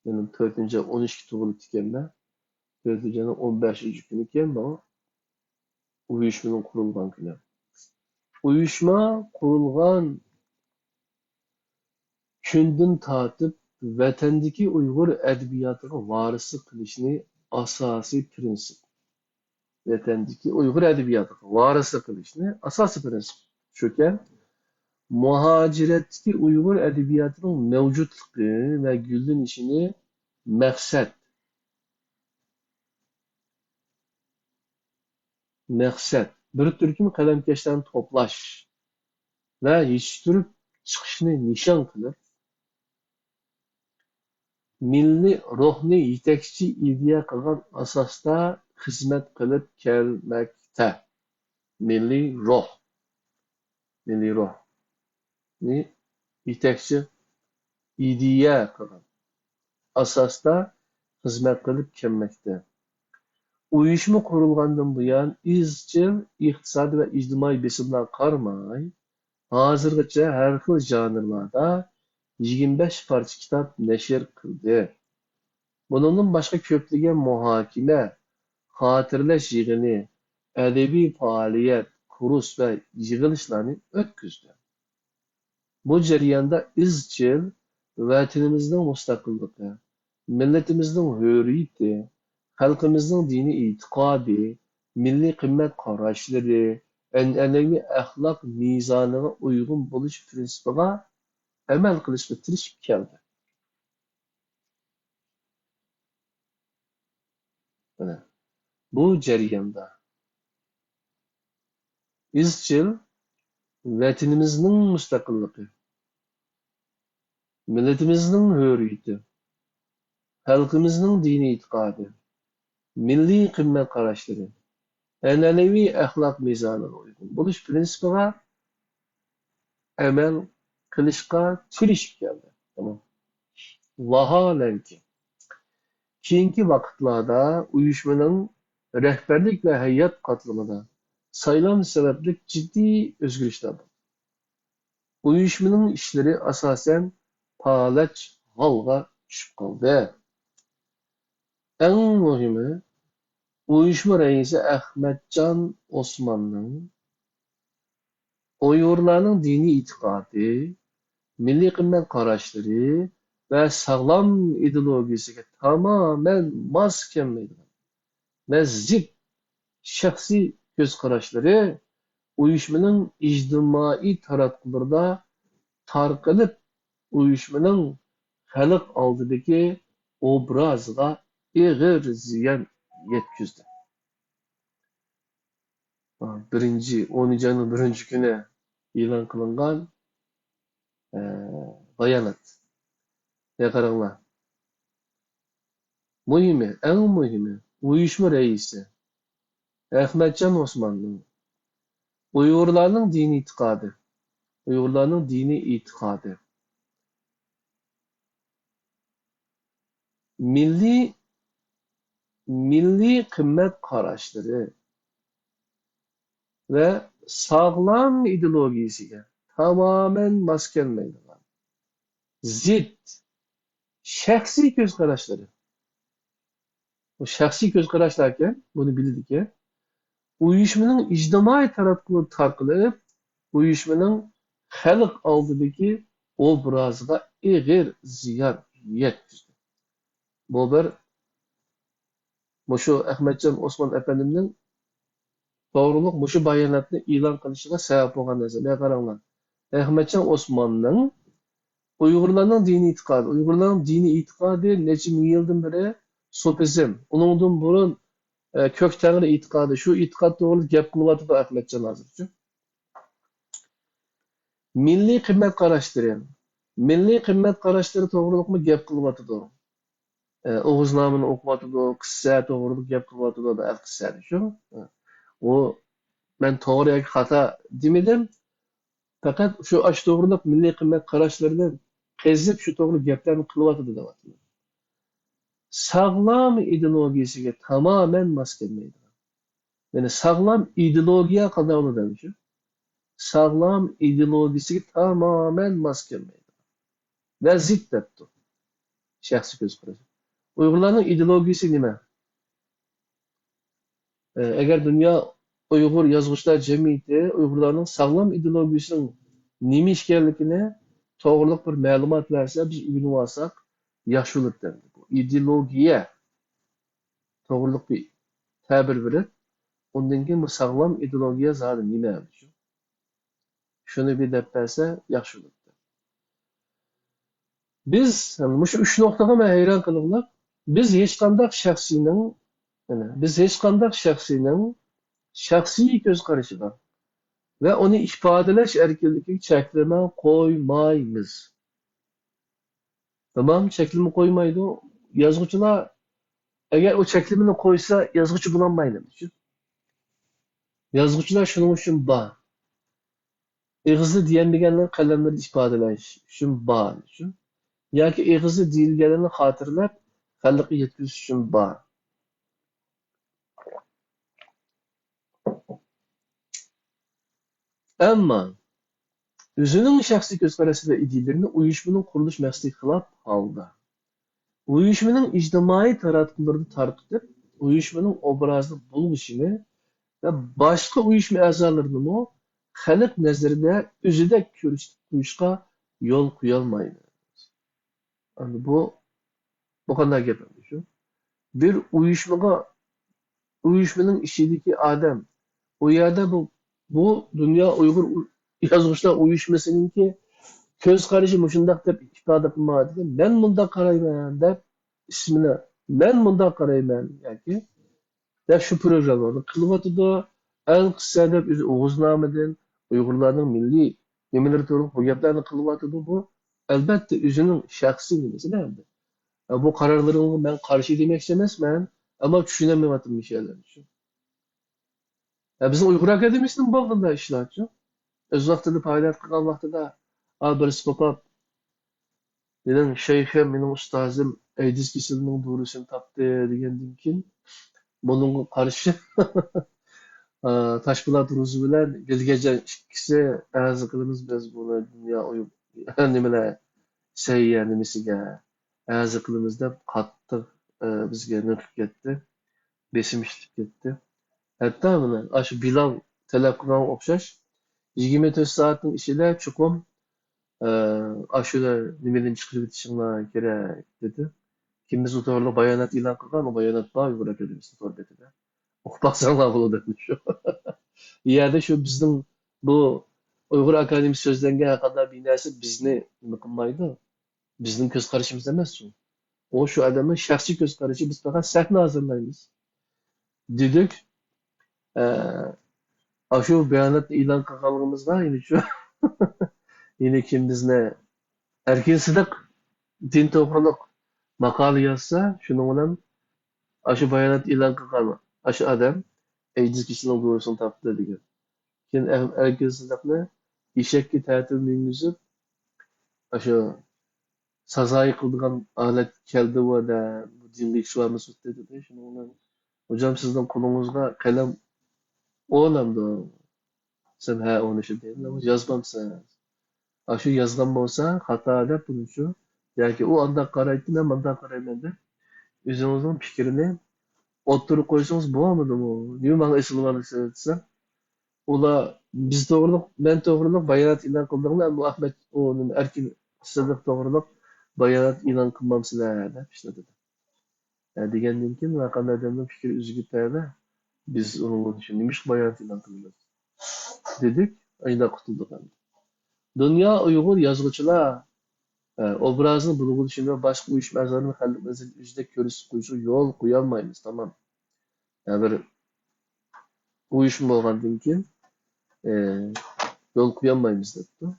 مېنىڭ تۆتىنچى ئاي ئون ئىككى تۇغۇلۇپتىكەنمەن. تۆتىنچى ئاينىڭ ئون بەشىنچى كۈنىكەن ماڭا ئۇيۇشمىنىڭ قۇرۇلغان كۈنى. ئۇيۇشما قۇرۇلغان كۈندىن تارتىپ ۋەتەندىكى ئۇيغۇر ئەدەبىياتىغا ۋارىسلىق قىلىشنى ئاساسىي پىرىنسىپ، ۋەتەندىكى ئۇيغۇر ئەدەبىياتىغا ۋارىسلىق قىلىشنى ئاساسىي پىرىنسىپ شۇكەن، مۇھاجىرەتتىكى ئۇيغۇر ئەدەبىياتىنىڭ مەۋجۇتلۇقى ۋە گۈللىنىشىنى مەقسەت، مەقسەت، بىر تۈركۈم قەلەمكەشلەرنى توپلاش ۋە يېتىشتۈرۈپ چىقىشنى نىشان قىلىپ، مىللىي روھنى يېتەكچى ئىدىيە قىلغان ئاساستا خىزمەت قىلىپ كەلمەكتە. مىللىي روھ، مىللىي روھنى يېتەكچى ئىدىيە قىلغان ئاساستا خىزمەت قىلىپ كەلمەكتە. ئۇيۇشما قۇرۇلغاندىن بۇيان، ئىزچىل ئىقتىسادىي ۋە ئىجتىمائىي بېسىملارغا قارىماي، ھازىرغىچە ھەر خىل ژانىرلاردا يىگىرمە بەش پارچە كىتاب نەشر قىلدى. بۇنىڭدىن باشقا، كۆپلىگەن مۇھاكىمە، خاتىرىلەش يىغىنى، ئەدەبىي پائالىيەت، كۇرس ۋە يىغىلىشلارنى ئۆتكۈزدى. بۇ جەرياندا ئىزچىل ۋەتىنىمىزنىڭ مۇستەقىللىقى، مىللىتىمىزنىڭ ھۆرىيىتى، خەلقىمىزنىڭ دىنىي ئېتىقادى، مىللىي قىممەت قاراشلىرى، ئەنئەنىۋى ئەخلاق مىزانىغا ئۇيغۇن بولۇش پىرىنسىپىغا ئەمەل قىلىشقا تىرىشىپ كەلدى. مانا، بۇ جەرياندا ئىزچىل ۋەتىنىمىزنىڭ مۇستەقىللىقى، مىللىتىمىزنىڭ ھۆرىيىتى، خەلقىمىزنىڭ دىنىي ئېتىقادى، مىللىي قىممەت قاراشلىرى، ئەنئەنىۋى ئەخلاق مىزانىغا ئۇيغۇن بولۇش پىرىنسىپىغا ئەمەل قىلىشقا تىرىشىپ كەلدى. تامام. ۋاھالەنكى، كېيىنكى ۋاقىتلاردا ئۇيۇشمىنىڭ رەھبەرلىك ۋە ھەيئەت قاتلىمىدا سايلام سەۋەبلىك جىددىي ئۆزگىرىشلەر بولدى. ئۇيۇشمىنىڭ ئىشلىرى ئاساسەن پالەچ ھالغا چۈشۈپ قالدى. ئەڭ مۇھىمى، ئۇيۇشما رەئىسى ئەخمەتجان ئوسماننىڭ ئۇيغۇرلارنىڭ دىنىي ئېتىقادى، مىللىي قىممەت قاراشلىرى ۋە ساغلام ئىدېئولوگىيەسىگە تامامەن ماس كەلمەيدىغان ۋە زىت شەخسىي كۆز قاراشلىرى ئۇيۇشمىنىڭ ئىجتىمائىي تاراتقۇلىرىدا تارقىلىپ، ئۇيۇشمىنىڭ خەلق ئالدىدىكى ئوبرازىغا ئېغىر زىيان يەتكۈزدى. بىرىنچى، ئونىنچى ئاينىڭ بىرىنچى كۈنى ئېلان قىلىنغان، ئە، بايانات. يا قاراڭلار. مۇھىمى، ئەڭ مۇھىمى، ئۇيۇشما رەئىسى ئەخمەتجان ئوسماننىڭ ئۇيغۇرلارنىڭ دىنىي ئېتىقادى، ئۇيغۇرلارنىڭ دىنىي ئېتىقادى، مىللىي، مىللىي قىممەت قاراشلىرى ۋە ساغلام ئىدېئولوگىيەسىگە تامامەن ماس كەلمەيدىغان، زىت، شەخسىي كۆز قاراشلىرى. بۇ شەخسىي كۆز قاراشلاركەن، بۇنى بىلىدىكەن. ئۇيۇشمىنىڭ ئىجتىمائىي تاراتقۇلىرى تارقىلىپ، ئۇيۇشمىنىڭ خەلق ئالدىدىكى ئوبرازىغا ئېغىر زىيان يەتكۈزدى. بۇ بىر مۇشۇ ئەخمەتجان ئوسمان ئەپەندىمنىڭ توغرۇلۇق مۇشۇ باياناتنى ئېلان قىلىشىغا سەۋەب بولغان نەرسە. مانا قاراڭلار، ئەخمەتجان ئوسماننىڭ ئۇيغۇرلارنىڭ دىنىي ئېتىقادى، ئۇيغۇرلارنىڭ دىنىي ئېتىقادى نەچچە مىڭ يىلدىن بېرى سوپىزم، ئۇنىڭدىن بۇرۇن، ئە، كۆك تەڭرى ئېتىقادى، شۇ ئېتىقاد توغرىلىق گەپ قىلىۋاتىدۇ ئەخمەتجان ھازىرچۇ. مىللىي قىممەت قاراشلىرى، مىللىي قىممەت قاراشلىرى توغرۇلۇقمۇ گەپ قىلىۋاتىدۇ. ئە، ئوغۇزنامىنى ئوقۇۋاتىدۇ، قىسسە توغرىلىق گەپ قىلىۋاتىدۇ، ئەل قىسسەنى شۇ. ئۇ مەن توغرا ياكى خاتا دېمىدىم. پەقەت شۇ ئاشۇ توغرىلىق مىللىي قىممەت قاراشلىرىنى قېزىپ، شۇ توغرا گەپلەرنى قىلىۋاتىدۇ دەۋاتىمەن. ساغلام ئىدېئولوگىيەسىگە تامامەن ماس كەلمەيدىغان. يەنى ساغلام ئىدېئولوگىيە قانداق بولىدۇ دېمىشى؟ ساغلام ئىدېئولوگىيەسىگە تامامەن ماس كەلمەيدىغان ۋە زىت دەپتۇ. شەخسىي كۆز قارىشى. ئۇيغۇرلارنىڭ ئىدېئولوگىيەسى نېمە؟ ئە، ئەگەر دۇنيا ئۇيغۇر يازغۇچىلار جەمئىيىتى ئۇيغۇرلارنىڭ ساغلام ئىدېئولوگىيەسىنىڭ نېمە ئىكەنلىكىنى توغرۇلۇق بىر مەلۇمات بەرسە، بىز ئۆگىنىۋالساق ياخشى بولىدۇ. بۇ ئىدېئولوگىيە توغرۇلۇق بىر تەبىر بېرىپ، ئۇندىن كېيىن بۇ ساغلام ئىدېئولوگىيە زادى نېمە؟ شۇنى بىر دەپ بەرسە ياخشى بولاتتى. بىز مۇشۇ ئۈچ نۇقتىغا مەن ھەيران قېلىڭلار. بىز ھېچقانداق شەخسىينىڭ، يەنى بىز ھېچقانداق شەخسىينىڭ شەخسىي كۆز قارىشىغا ۋە ئۇنى ئىپادىلەش ئەركىنلىكىگە چەكلىمە قويمايمىز. تامام، چەكلىمە قويمايدۇ. يازغۇچىلار، ئەگەر ئۇ چەكلىمىنى قويسا، يازغۇچى بولالمايدۇ. يازغۇچىلار شۇنىڭ ئۈچۈن بار. ئېغىزدا دېيەلمىگەنلىرىنى قەلەملىرىدە ئىپادىلەش ئۈچۈن بار. ياكى ئېغىزدا دېيىلگەنلىرىنى خاتىرىلەپ، خەلققە يەتكۈزۈش ئۈچۈن بار. ئەمما ئۆزىنىڭ شەخسىي كۆز قارىشى ۋە ئىدىيىلىرىنى ئۇيۇشمىنىڭ قۇرۇلۇش مەقسىتىگە خىلاپ ھالدا، ئۇيۇشمىنىڭ ئىجتىمائىي تاراتقۇلىرىدا تارقىتىپ، ئۇيۇشمىنىڭ ئوبرازىنى بۇلغىشىنى ۋە باشقا ئۇيۇشما ئەزالىرىنىمۇ خەلق نەزىرىدە ئۆزىدەك كۆرسىتىپ قويۇشقا يول قويالمايمىز. ئەمدى بۇ، بۇ قانداق گەپ ئەمدى شۇ؟ بىر ئۇيۇشمىغا، ئۇيۇشمىنىڭ ئىچىدىكى ئادەم، ئۇ يەردە بۇ، بۇ دۇنيا ئۇيغۇر ئۇ-، يازغۇچىلار ئۇيۇشمىسىنىڭكى كۆز قارىشى مۇشۇنداق دەپ ئىپادە قىلمايدىكەن، مەن مۇنداق قارايمەن دەپ ئىسمىنى، مەن مۇنداق قارايمەن ياكى دەپ شۇ پروگراممىلارنى قىلىۋاتىدۇ. ئەل قىسسە دەپ ئۆزى ئوغۇزنامىدىن، ئۇيغۇرلارنىڭ مىللىي نېمىلىرى توغرۇلۇق بۇ گەپلەرنى قىلىۋاتىدۇ. بۇ، ئەلبەتتە، ئۆزىنىڭ شەخسىي نېمىسىدە ئەمدى. ئە، بۇ قارارلىرىڭغا مەن قارشى دېمەكچى ئەمەسمەن، ئەمما چۈشىنەلمەيۋاتىمەن مۇشۇ يەرلەرنى شۇ. ئە، بىزنىڭ ئۇيغۇر ئاكادېمىيەسىدىمۇ بولدى بۇنداق ئىشلارچۇ. ئۆز ۋاقتىدا پائالىيەت قىلغان ۋاقتىدا، ئا، بىرسى قوپاپ، مېنىڭ شەيخىم، مېنىڭ ئۇستازىم ئەيدىز كېسىلىنىڭ دورىسىنى تاپتى دېگەندىن كېيىن، بۇنىڭغا قارشى، ئا، تاشپولات روزى بىلەن گۈلگەجەن ئىككىسى ئەرز قىلىمىز بىز بۇنى دۇنيا ئۇيۇ-، نېمىلەر، سەھىيە نېمىسىگە ئەرز قىلىمىز دەپ قاتتىق، ئە، بىزگە نېقىپ كەتتى. بېسىم ئىشلىتىپ كەتتى. ھەتتا مانا ئاشۇ بىلال تەلەپ قىلغانغا ئوخشاش، يىگىرمە تۆت سائەتنىڭ ئىچىدە چوقۇم، ئە، ئاشۇ نېمىدىن چىقىرىۋېتىشىڭلار كېرەك، دېدى. كېيىن بىز ئۇ توغرىلىق بايانات ئېلان قىلغان، ئۇ بايانات بار ئۇيغۇر ئاكادېمىيەسىنىڭ تور بېتىدە. ئوقۇپ باقساڭلار بولىدۇ شۇ. ئۇ يەردە شۇ بىزنىڭ بۇ ئۇيغۇر ئاكادېمىيەسى سۆزلەنگەن ھەرقانداق بىر نەرسە بىزنى نېمە قىلمايدۇ. بىزنىڭ كۆز قارىشىمىز ئەمەسچۇ. ئۇ شۇ ئادەمنىڭ شەخسىي كۆز قارىشى، بىز پەقەت سەھنە ھازىرلايمىز. دېدۇق. ئە، ئاشۇ باياناتنى ئېلان قىلغانلىقىمىزغا يەنە شۇ، يەنە كىم بىزنى ئەركىن سىدىق دىن توغرۇلۇق ماقالە يازسا، شۇنىڭ بىلەن ئاشۇ بايانات ئېلان قىلغان ئاشۇ ئادەم ئەيدىز كېسىلىنىڭ دورىسىنى تاپتى دېگەن. كېيىن ئەركىن سىدىقنى ئېشەككە تەتۈر مىنگۈزۈپ، ئاشۇ سازايى قىلىدىغان ھالەتكە كەلدى ۋە دە، بۇ دىنغا ئىشلارمىز ئۆتتى دېدى. شۇنىڭ بىلەن، «خوجام، سىزنىڭ قولىڭىزغا قەلەم ئورنامدۇ؟» دېسەم، «ھە، ئورنىشىدۇ» دېدى. «يازمامسىز؟ ئاشۇ يازغان بولسا خاتا» دەپ بۇنى شۇ، ياكى ئۇ ئانداق قارايتتى، مەن مانداق قارايمەن دەپ، ئۆزىڭىزنىڭ پىكرىنى ئوتتۇرىغا قويسىڭىز بولمىدىمۇ؟ نېمە ماڭا ئېسىلىۋالىسىز دېسەم، ئۇلار بىز توغرىلىق، مەن توغرىلىق بايانات ئېلان قىلدىڭلار، ئەمما ئەخمەت، ئۇ نېمە، ئەركىن ئىسسىقلىق توغرىلىق بايانات ئېلان قىلمامسىلەر دەپ ئىشلىتىدۇ. ھە، دېگەندىن كېيىن ھەر قانداق ئادەمنىڭ پىكرى ئۆزىگە تەۋە، بىز ئۇنىڭغا نېمىشقا بايانات ئېلان قىلىمىز دېدۇق، ئايدا قۇتۇلدۇق ئەمدى. دۇنيا ئۇيغۇر يازغۇچىلار، ھە، ئوبرازنى بۇلغىلىشىنى ۋە باشقا ئۇيۇشما ئەزالىرىنى خەلق مەنزىلىدە ئۆزىدەك كۆرسىتىپ قويۇشىغا يول قويالمايمىز، تامام. ھە، بىر ئۇيۇشما بولغاندىن كېيىن، ئە، يول قويالمايمىز دەپتۇ.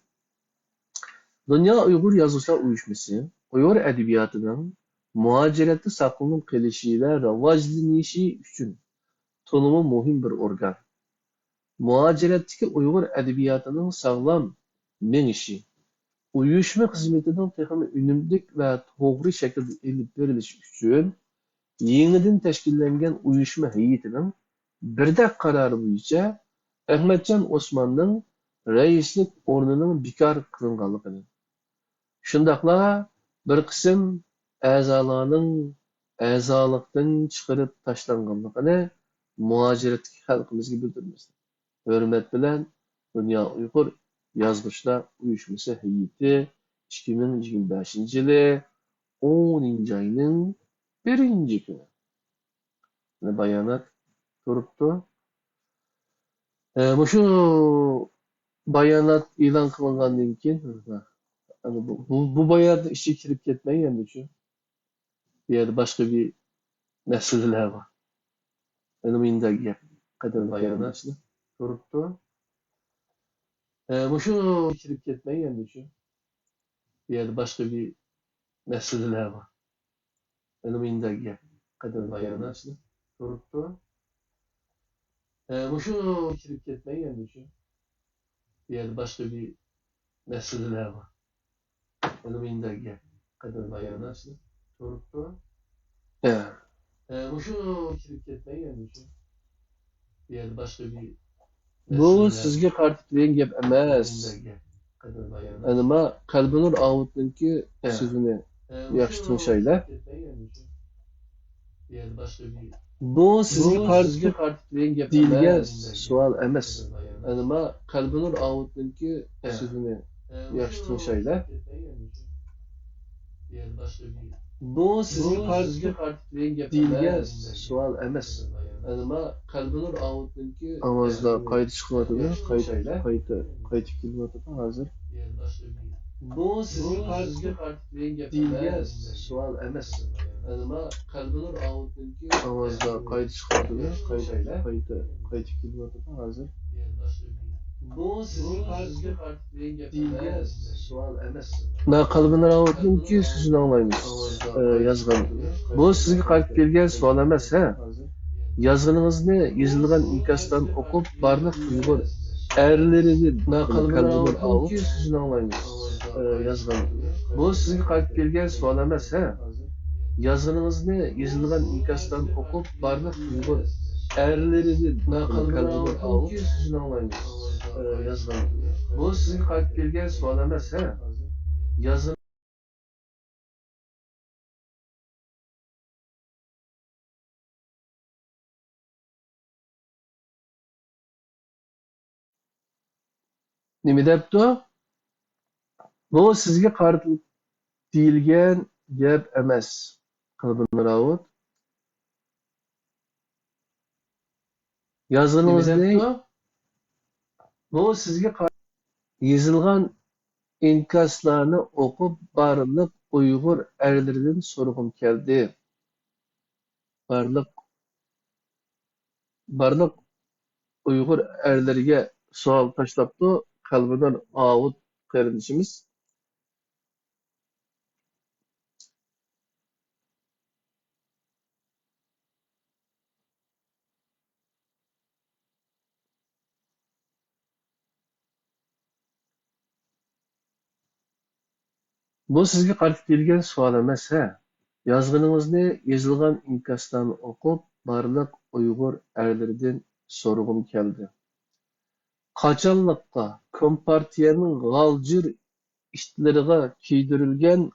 دۇنيا ئۇيغۇر يازغۇچىلار ئۇيۇشمىسى ئۇيغۇر ئەدەبىياتىنىڭ مۇھاجىرەتتە ساقلىنىپ قېلىشى ۋە راۋاجلىنىشى ئۈچۈن تولىمۇ مۇھىم بىر ئورگان. مۇھاجىرەتتىكى ئۇيغۇر ئەدەبىياتىنىڭ ساغلام مېڭىشى، ئۇيۇشما خىزمىتىنىڭ تېخىمۇ ئۈنۈملۈك ۋە توغرا شەكىلدە ئېلىپ بېرىلىشى ئۈچۈن، يېڭىدىن تەشكىللەنگەن ئۇيۇشما ھەيئىتىنىڭ بىردەك قارارى بويىچە ئەخمەتجان ئوسماننىڭ رەئىسلىك ئورنىنىڭ بىكار قىلىنغانلىقىنى، شۇنداقلا بىر قىسىم ئەزالارنىڭ ئەزالىقتىن چىقىرىپ تاشلانغانلىقىنى مۇھاجىرەتتىكى خەلقىمىزگە بىلدۈرىمىز. ھۆرمەت بىلەن، دۇنيا ئۇيغۇر يازغۇچىلار ئۇيۇشمىسى ھەيئىتى، ئىككى مىڭ يىگىرمە بەشىنچى يىلى ئونىنچى ئاينىڭ بىرىنچى كۈنى. بايانات تۇرۇپتۇ. ئە، مۇشۇ بايانات ئېلان قىلىنغاندىن كېيىن، بۇ، بۇ، بۇ باياناتنىڭ ئىچىگە كىرىپ كەتمەي ئەمدىچۇ. بۇ يەردە باشقا بىر مەسىلىلەر بار. ئەنە مۇنداق گەپ. قەدىر بايانات تۇرۇپتۇ. ئە، مۇشۇ كىرىپ كەتمەي ئەمدىچۇ. بۇ يەردە باشقا بىر مەسىلىلەر بار. ئەنە مۇنداق گەپ. قەدىر بايانات تۇرۇپتۇ. ئە، مۇشۇ كىرىپ كەتمەي ئەمدىچۇ. بۇ يەردە باشقا بىر مەسىلىلەر بار. ئەنە مۇنداق گەپ. قەدىر بايانات تۇرۇپتۇ. ئە. ئە، مۇشۇ كىرىپ كەتمەي ئەمدىچۇ. بۇ يەردە باشقا بىر بۇ سىزگە قارىتىپ دېگەن گەپ ئەمەس. ئەنىما قەلبىنۇر ئاۋۇتنىڭكى سۆزىنى ياخشى تىڭشايلى. بۇ سىزگە قارىتىپ دېيىلگەن سوئال ئەمەس. ئەنىما قەلبىنۇر ئاۋۇتنىڭكى سۆزىنى ياخشى تىڭشايلى. بۇ سىزگە قارىتىپ دېيىلگەن سوئال ئەمەس. ئەنىما قەلبىنۇر ئاۋۇتنىڭكى ئاۋازلار قايتا چىقىۋاتىدۇ، قايتا، قايتا، قايتا كېلىۋاتىدۇ ھازىر. بۇ سىزگە قارىتىپ دېيىلگەن سوئال ئەمەس. ئەنىما قەلبىنۇر ئاۋۇتنىڭكى ئاۋازلار قايتا چىقىۋاتىدۇ، قايتا، قايتا، قايتا كېلىۋاتىدۇ ھازىر. بۇ سىزگە قارىتىپ دېيىلگەن سوئال ئەمەس. مۇنا قەلبىنۇر ئاۋۇتنىڭكى سۆزىنى ئاڭلايمىز. ئە، يازغان. بۇ سىزگە قارىتىپ كەلگەن سوئال ئەمەس، ھە؟ يازغىنىڭىزنى يېزىلغان ئىنكاستان ئوقۇپ، بارلىق ئۇيغۇر ئەرلىرىدىن مۇنا قەلبىنۇر ئاۋۇت سۆزىنى ئاڭلايمىز. ئە، يازغان. بۇ سىزگە قارىتىپ كەلگەن سوئال ئەمەس، ھە؟ يازغىنىڭىزنى يېزىلغان ئىنكاستان ئوقۇپ، بارلىق ئۇيغۇر ئەرلىرىدىن مۇنا قەلبىنۇر ئاۋۇت سۆزىنى ئاڭلايمىز. ئە، يازغان. بۇ سىزگە قارىتىپ كەلگەن سوئال ئەمەس، ھە؟ يازغىنىڭىزنى نېمە دەپتۇ؟ بۇ سىزگە قارىتىلىپ دېيىلگەن گەپ ئەمەس. قەلبىنۇر ئاۋۇت. يازغىنىڭىزنى، بۇ سىزگە قا-، يېزىلغان ئىنكاسلارنى ئوقۇپ، بارلىق ئۇيغۇر ئەرلىرىدىن سورىغۇم كەلدى. بارلىق، بارلىق ئۇيغۇر ئەرلىرىگە سوئال تاشلاپتۇ قەلبىنۇر ئاۋۇت قېرىندىشىمىز. بۇ سىزگە قارىتىپ بېرىلگەن سوئال ئەمەس، ھە. يازغىنىڭىزنى، يېزىلغان ئىنكاسلارنى ئوقۇپ، بارلىق ئۇيغۇر ئەرلىرىدىن سورىغۇم كەلدى. قاچانلىققا كومپارتىيەنىڭ غالجىر ئىتلىرىغا كىيدۈرۈلگەن،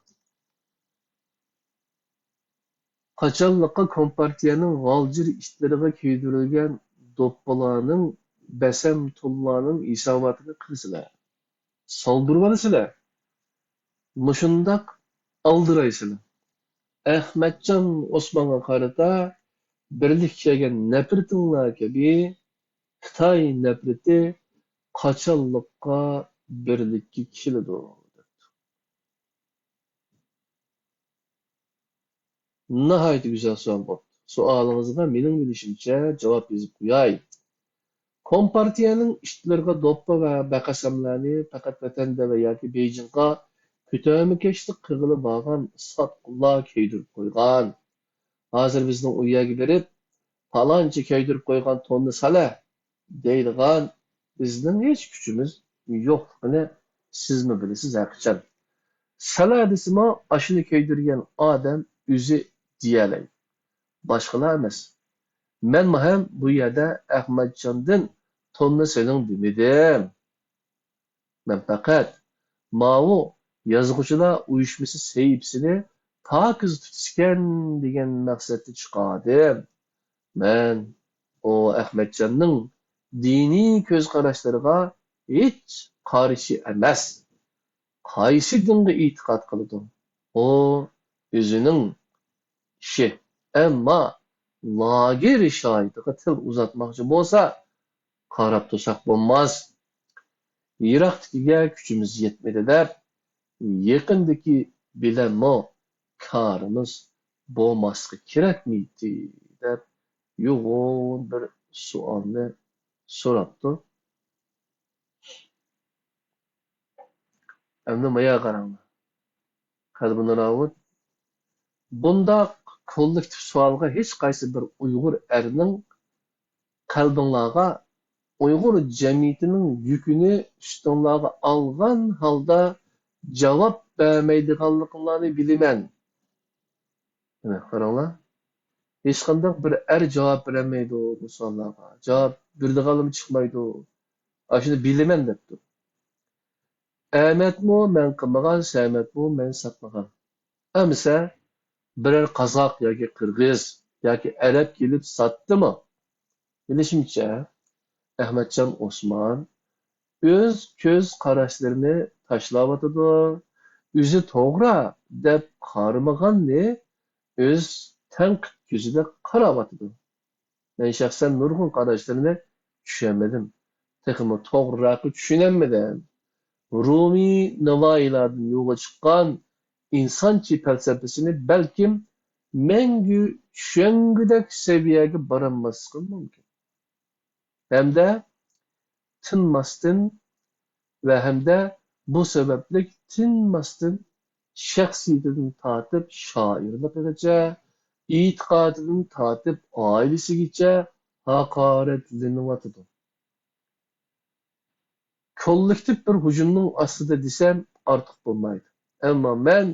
قاچانلىققا كومپارتىيەنىڭ غالجىر ئىتلىرىغا كىيدۈرۈلگەن دوپپىلارنىڭ، بەسەم تونلارنىڭ ھېساباتىنى قىلىسىلەر؟ سالدۇرۇۋالىسىلەر. مۇشۇنداق ئالدىرايسىلەر. ئەخمەتجان ئوسمانغا قارىتا بىرلىككە كەلگەن نەپرىتىڭلار كەبى خىتاي نەپرىتى قاچانلىققا بىرلىككە كېلىدۇ؟ ناھايىتى گۈزەل سوئال بوپتۇ. سوئالىڭىزغا مېنىڭ بىلىشىمچە جاۋاب يېزىپ قوياي. كومپارتىيەنىڭ ئىتلىرىغا دوپپا ۋە بەقەسەملەرنى پەقەت ۋەتەندە ۋە ياكى بېيجىڭغا كۆتۈرمىكەشلىك قىلغىلى بارغان ساتقۇنلار كىيدۈرۈپ قويغان. ھازىر بىزنىڭ ئۇ يەرگە بېرىپ، پالانچى كىيدۈرۈپ قويغان توننى سالە دەيدىغان بىزنىڭ ھېچ كۈچىمىز يوقلۇقىنى سىزمۇ بىلىسىز ھەرقاچان. سالە دېسىمۇ، ئاشۇنى كىيدۈرگەن ئادەم ئۆزى دېيەلەيدۇ. باشقىلار ئەمەس. مەنمۇ ھەم بۇ يەردە ئەخمەتجاندىن توننى سېلىڭ دېمىدىم. مەن پەقەت ماۋۇ يازغۇچىلار ئۇيۇشمىسى سەھىپىسىنى پاكىز تۇتسىكەن دېگەن مەقسەتتە چىقاردىم. مەن ئۇ ئەخمەتجاننىڭ دىنىي كۆز قاراشلىرىغا ھېچ قارشى ئەمەس. قايسى دىنغا ئېتىقاد قىلىدۇ، ئۇ ئۆزىنىڭ ئىشى. ئەمما لاگېر شاھىتىغا تىل ئۇزاتماقچى بولسا، قاراپ تۇرساق بولماس. يىراقتىكىگە كۈچىمىز يەتمىدى دەپ، يېقىندىكى بىلەنمۇ كارىمىز بولماسلىقى كېرەكمىدى دەپ يوغان بىر سوئالنى سوراپتۇ. ئەمدى مايا قاراڭلار. قەلبىنى راۋۇت. بۇنداق كوللېكتىپ سوئالغا ھېچقايسى بىر ئۇيغۇر ئەرنىڭ قەلبىڭلارغا، ئۇيغۇر جەمئىيىتىنىڭ يۈكىنى ئۈستۈڭلارغا ئالغان ھالدا جاۋاب بەرمەيدىغانلىقىڭلارنى بىلىمەن. مانا، قاراڭلار. ھېچقانداق بىر ئەر جاۋاب بېرەلمەيدۇ بۇ سوئاللارغا. جاۋاب بېرىدىغانلىرىمۇ چىقمايدۇ. ئاشۇنى بىلىمەن دەپتۇ. ئەمەتمۇ مەن قىلمىغان، سەمەتمۇ مەن ساتمىغان. ئەمىسە، بىرەر قازاق ياكى قىرغىز ياكى ئەرەب كېلىپ ساتتىمۇ؟ بىلىشىمچە، ئەخمەتجان ئوسمان ئۆز كۆز قاراشلىرىنى تاشلاۋاتىدۇ. ئۆزى توغرا دەپ قارىمىغاننى ئۆز تەنقىد كۆزىدە قاراۋاتىدۇ. مەن شەخسەن نۇرغۇن قاراشلىرىنى چۈشەنمىدىم. تېخىمۇ توغرىراقى چۈشىنەلمىدىم. رۇمىي نەۋائىيلاردىن يولغا چىققان ئىنسانچى پەلسەپىسىنى بەلكىم مەڭگۈ چۈشەنگۈدەك سەۋىيەگە بارالماسلىقىم مۇمكىن. ھەمدە تىنماستىن ۋە ھەمدە بۇ سەۋەبلىك تىنماستىن شەخسىيىتىدىن تارتىپ شائىرلىقىغىچە، ئېتىقادىدىن تارتىپ ئائىلىسىگىچە ھاقارەتلىنىۋاتىدۇ. كوللېكتىپ بىر ھۇجۇمنىڭ ئاستىدا دېسەم ئارتۇق بولمايدۇ. ئەمما مەن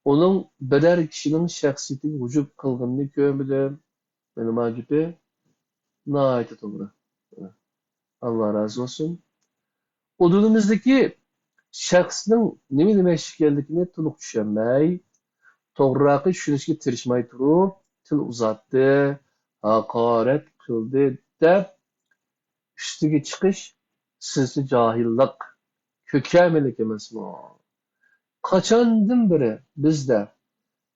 ئۇنىڭ بىرەر كىشىنىڭ شەخسىيىتىگە ھۇجۇم قىلغىنىنى كۆرمىدىم. مېنىڭ ما گېپى ناھايىتى توغرا. ئاللا رازى بولسۇن. ئۇدۇلىمىزدىكى شەخسنىڭ نېمە دېمەكچى ئىكەنلىكىنى تولۇق چۈشەنمەي، توغرىراقى چۈشىنىشكە تىرىشماي تۇرۇپ، تىل ئۇزارتتى، ھاقارەت قىلدى دەپ ئۈستىگە چىقىش سىزچە جاھىللىق، كۆكەمىلىك ئەمەسمۇ؟ قاچاندىن بېرى بىزدە،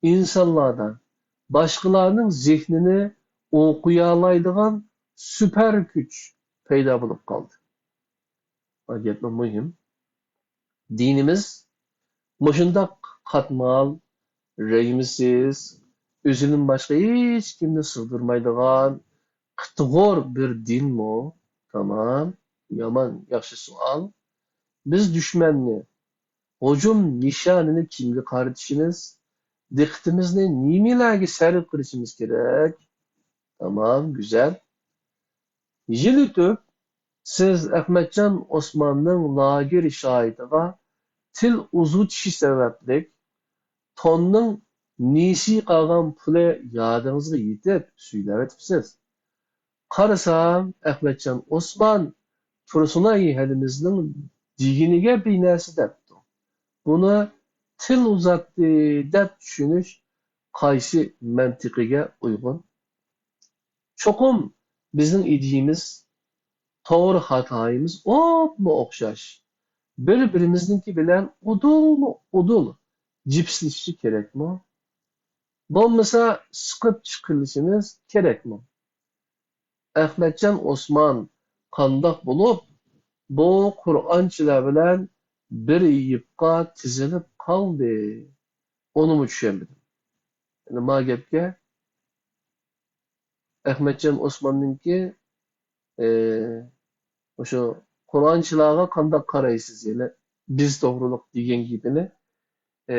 ئىنسانلاردا باشقىلارنىڭ زېھنىنى ئوقۇيالايدىغان سۈپەر كۈچ پەيدا بولۇپ قالدى؟ بۇ گەپمۇ مۇھىم. دىنىمىز مۇشۇنداق قاتمال، رەھىمسىز، ئۆزىدىن باشقا ھېچكىمنى سىغدۇرمايدىغان قىتىغۇر بىر دىنمۇ؟ تامام، يامان ياخشى سوئال. بىز دۈشمەننى، ھۇجۇم نىشانىنى كىمگە قارىتىشىمىز، دىققىتىمىزنى نېمىلەرگە سەرپ قىلىشىمىز كېرەك؟ تامام، گۈزەل. يىل ئۆتۈپ، سىز ئەخمەتجان ئوسماننىڭ لاگېر شاھىتىغا تىل ئۇزىتىشى سەۋەبلىك، توننىڭ نېسى قالغان پۇلى يادىڭىزغا يېتىپ سۆيلەۋېتىپسىز. قارىسام، ئەخمەتجان ئوسمان تۇرسۇنئاي ھەدىمىزنىڭ دېگىنىگە بىنەرسە دەپتۇ. بۇنى تىل ئۇزاتتى دەپ چۈشىنىش قايسى مەنتىقىگە ئۇيغۇن؟ چوقۇم بىزنىڭ ئىدىيىمىز، توغرا خاتايىمىز ئوپمۇ ئوخشاش. بىر-بىرىمىزنىڭكى بىلەن ئۇدۇلمۇ ئۇدۇل جىپسىلىشى كېرەكمۇ؟ بولمىسا سىقىپ چىقىرىشىمىز كېرەكمۇ؟ ئەخمەتجان ئوسمان قانداق بولۇپ بۇ قۇرئانچىلار بىلەن بىر يىپقا تىزىلىپ قالدى؟ ئۇنىمۇ چۈشەنمىدىم. يەنى ما گەپكە ئەخمەتجان ئوسماننىڭكى، ئى، مۇشۇ قۇرئانچىلارغا قانداق قارايسىز؟ يەنى بىز توغرۇلۇق دېگەن گېپىنى، ئى،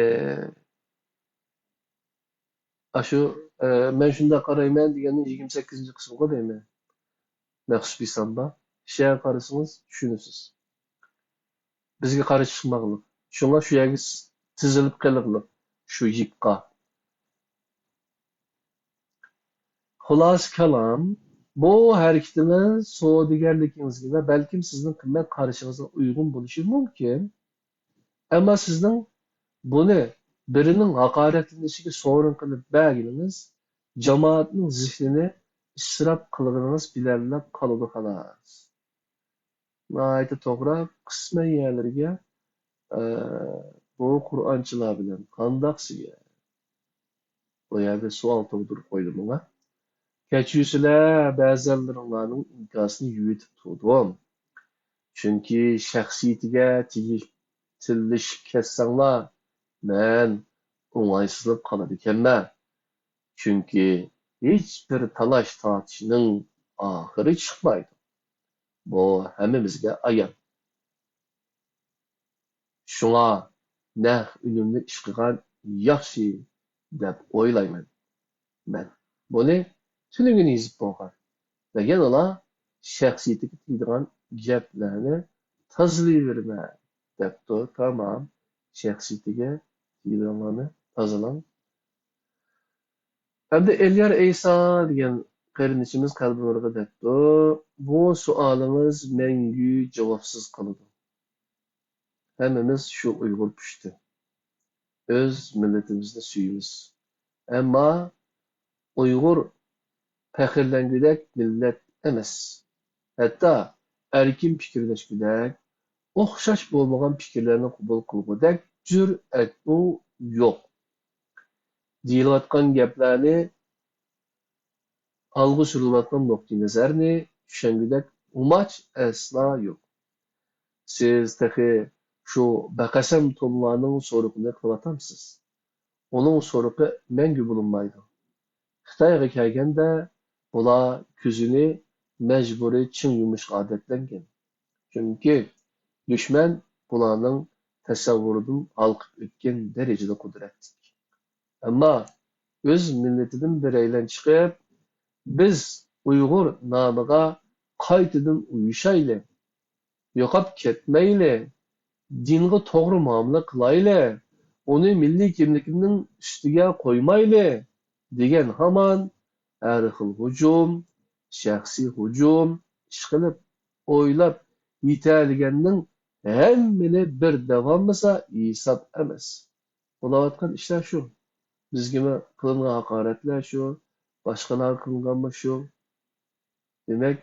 ئاشۇ، ئى، مەن شۇنداق قارايمەن دېگەننىڭ يىگىرمە سەككىزىنچى قىسمىغۇ دەيمەن. مەخسۇس بىسامبا. شۇ يەرگە قارىسىڭىز چۈشىنىسىز. بىزگە قارشى چىقماغلىق. شۇڭا شۇ يەرگە س-، تىزىلىپ قېلىغلىق. شۇ يىپقا. خۇلاسە كالام، بۇ ھەرىكىتىڭىز سودىگەرلىكىڭىزگە ۋە بەلكىم سىزنىڭ قىممەت قارىشىڭىزغا ئۇيغۇن بولۇشى مۇمكىن. ئەمما سىزنىڭ بۇنى بىرىنىڭ ھاقارەتلىنىشىگە سورۇن قىلىپ بەرگىنىڭىز جامائەتنىڭ زېھنىنى ئىسراپ قىلغىنىڭىز بىلەنلا قالىدۇ، خالاس. ناھايىتى توغرا، قىسمەن يەرلىرىگە، ئە، بۇ قۇرئانچىلار بىلەن قانداقسىگە؟ بۇ يەردە سوئال تۇغدۇرۇپ قويدۇم ماڭا. كەچۈرسىلە، بەزەنلىرىڭلارنىڭ ئىنكاسىنى يۇيۇۋېتىپ تۇردۇم. چۈنكى شەخسىيىتىگە تېگىش-، تىللىشىپ كەتسەڭلار، مەن ئوڭايسىزلىنىپ قالىدىكەنمەن. چۈنكى ھېچبىر تالاش-تارتىشنىڭ ئاخىرى چىقمايدۇ. بۇ ھەممىمىزگە ئايان. شۇڭا نەق ئۈنۈمنى ئىشقىغان ياخشى دەپ ئويلايمەن مەن. بۇنى تۈنۈگۈن يېزىپ بولغان ۋە يەنىلا شەخسىيىتىگە تېگىدىغان گەپلەرنى تازىلىۋېرىمەن دەپتۇ. تامام، شەخسىيىتىگە تېگىدىغانلارنى تازىلاڭ. ئەمدى ئېليار ئەيسا دېگەن قېرىندىشىمىز قەلبىنۇرغا دەپتۇ، بۇ سوئالىڭىز مەڭگۈ جاۋابسىز قالىدۇ. ھەممىمىز شۇ ئۇيغۇر پۇشتى. ئۆز مىللىتىمىزنى سۆيىمىز. ئەمما ئۇيغۇر پەخىرلەنگۈدەك مىللەت ئەمەس. ھەتتا ئەركىن پىكىرلەشكۈدەك، ئوخشاش بولمىغان پىكىرلەرنى قوبۇل قىلغۇدەك جۈرئەتمۇ يوق. دېيىلىۋاتقان گەپلەرنى، ئالغا سۈرۈلۈۋاتقان نۇقتىئىنەزەرنى چۈشەنگۈدەك ئۇماچ ئەسلا يوق. سىز تېخى شۇ بەقەسەم تونلارنىڭ سورىقىنى قىلىۋاتامسىز؟ ئۇنىڭ سورىقى مەڭگۈ بولۇنمايدۇ. خىتايغا كەلگەندە بۇلار كۆزىنى مەجبۇرىي چىڭ يۇمۇشقا ئادەتلەنگەن. چۈنكى دۈشمەن بۇلارنىڭ تەسەۋۋۇرىدىن ھالقىپ ئۆتكەن دەرىجىدە قۇدرەتلىك. ئەمما ئۆز مىللىتىدىن بىرەيلەن چىقىپ، بىز ئۇيغۇر نامىغا قايتىدىن ئۇيۇشايلى، يوقاپ كەتمەيلى، دىنغا توغرا مۇئامىلە قىلايلى، ئۇنى مىللىي كىملىكىمىزنىڭ ئۈستىگە قويمايلى دېگەن ھامان ھەر خىل ھۇجۇم، شەخسىي ھۇجۇم، ئىشقىلىپ، ئويلاپ يېتەلىگەننىڭ ھەممىنى بىر دەۋالمىسا ھېساب ئەمەس. بولاۋاتقان ئىشلار شۇ. بىزگىمۇ قىلىنغان ھاقارەتلەر شۇ، باشقىلارغا قىلىنغانمۇ شۇ. دېمەك،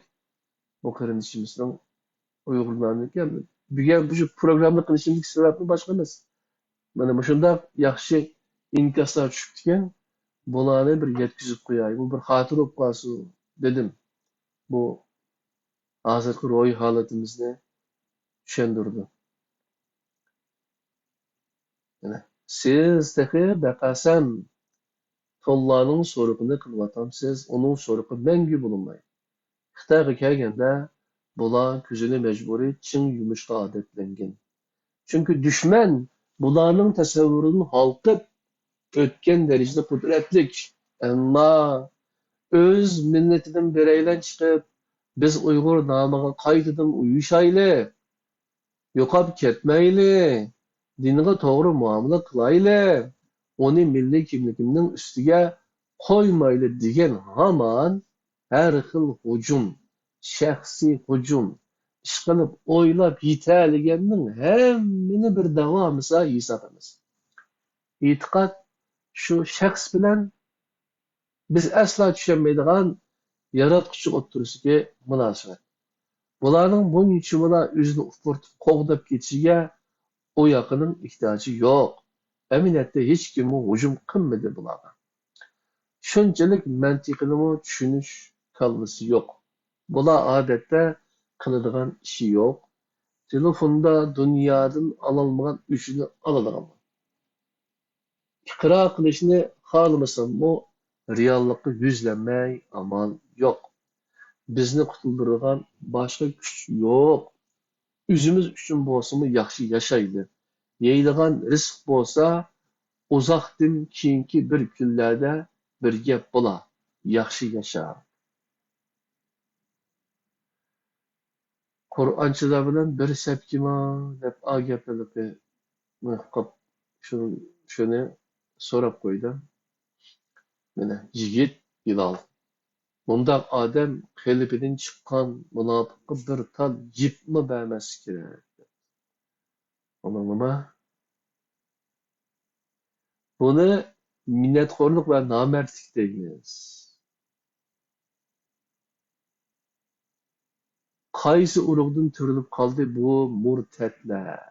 بۇ قېرىندىشىمىزنىڭ ئۇيغۇرلارنىڭكى، ئەمدى بۈگۈن مۇشۇ پروگرامما قىلىشىمىزدىكى سەۋەبمۇ باشقا ئەمەس. مانا مۇشۇنداق ياخشى ئىنكاسلار چۈشۈپتىكەن، بۇلارنى بىر يەتكۈزۈپ قوياي، بۇ بىر خاتىرە بولۇپ قالسۇن دېدىم. بۇ ھازىرقى روھىي ھالىتىمىزنى چۈشەندۈرىدۇ. يەنە، سىز تېخى بەقەسەم تونلارنىڭ سورىقىنى قىلىۋاتامسىز، ئۇنىڭ سورىقى مەڭگۈ بولۇنمايدۇ. خىتايغا كەلگەندە، بۇلار كۆزىنى مەجبۇرىي چىڭ يۇمۇشقا ئادەتلەنگەن. چۈنكى دۈشمەن بۇلارنىڭ تەسەۋۋۇرىدىن ھالقىپ ئۆتكەن دەرىجىدە قۇدرەتلىك. ئەمما ئۆز مىللىتىدىن بىرەيلەن چىقىپ، بىز ئۇيغۇر نامىغا قايتىدىن ئۇيۇشايلى، يوقاپ كەتمەيلى، دىنغا توغرا مۇئامىلە قىلايلى، ئۇنى مىللىي كىملىكىمنىڭ ئۈستىگە قويمايلى دېگەن ھامان ھەر خىل ھۇجۇم، شەخسىي ھۇجۇم، ئىشقىلىپ ئويلاپ يېتەلىگەننىڭ ھەممىنى بىر داۋامىسا ھېسابلىمىسا. ئېتىقاد شۇ شەخس بىلەن بىز ئەسلا چۈشەنمەيدىغان ياراتقۇچى ئوتتۇرىسىدىكى مۇناسىۋەت. بۇلارنىڭ بۇنچىۋالا ئۆزىنى ئۇپرىتىپ قوغداپ كېتىشىگە ئۇ ياقىنىڭ ئېھتىياجى يوق. ئەمەلىيەتتە ھېچكىممۇ ھۇجۇم قىلمىدى بۇلارغا. شۇنچىلىك مەنتىقىنىمۇ چۈشىنىش كاللىسى يوق. بۇلار ئادەتتە قىلىدىغان ئىشى يوق. تېلېفوندا دۇنيادىن ئالالمىغان ئۆچىنى ئالىدىغانلار. ئىقرار قىلىشنى خالىمىساممۇ، رېئاللىققا يۈزلەنمەي ئامال يوق. بىزنى قۇتۇلدۇرىدىغان باشقا كۈچ يوق. ئۆزىمىز ئۈچۈن بولسىمۇ ياخشى ياشايلى. يەيدىغان رىزىق بولسا، ئۇزاقتىن كېيىنكى بىر كۈنلەردە بىر گەپ بولا، ياخشى ياشا. قۇرئانچىلار بىلەن بىر سەپكىما دەپ ئا گەپلىرىنى قىلىپ، شۇنى، شۇنى سوراپ قويدۇم. مانا يىگىت بىلال، بۇنداق ئادەم قېلىپىدىن چىققان مۇناپىققا بىر تال يىپمۇ بەرمەسلىك كېرەك. ئاڭلاڭلىما؟ بۇنى مىننەتخورلۇق ۋە نامەردلىك دەيمىز. قايسى ئۇرۇقدىن تۆرىلىپ قالدى بۇ مۇرتەتلەر؟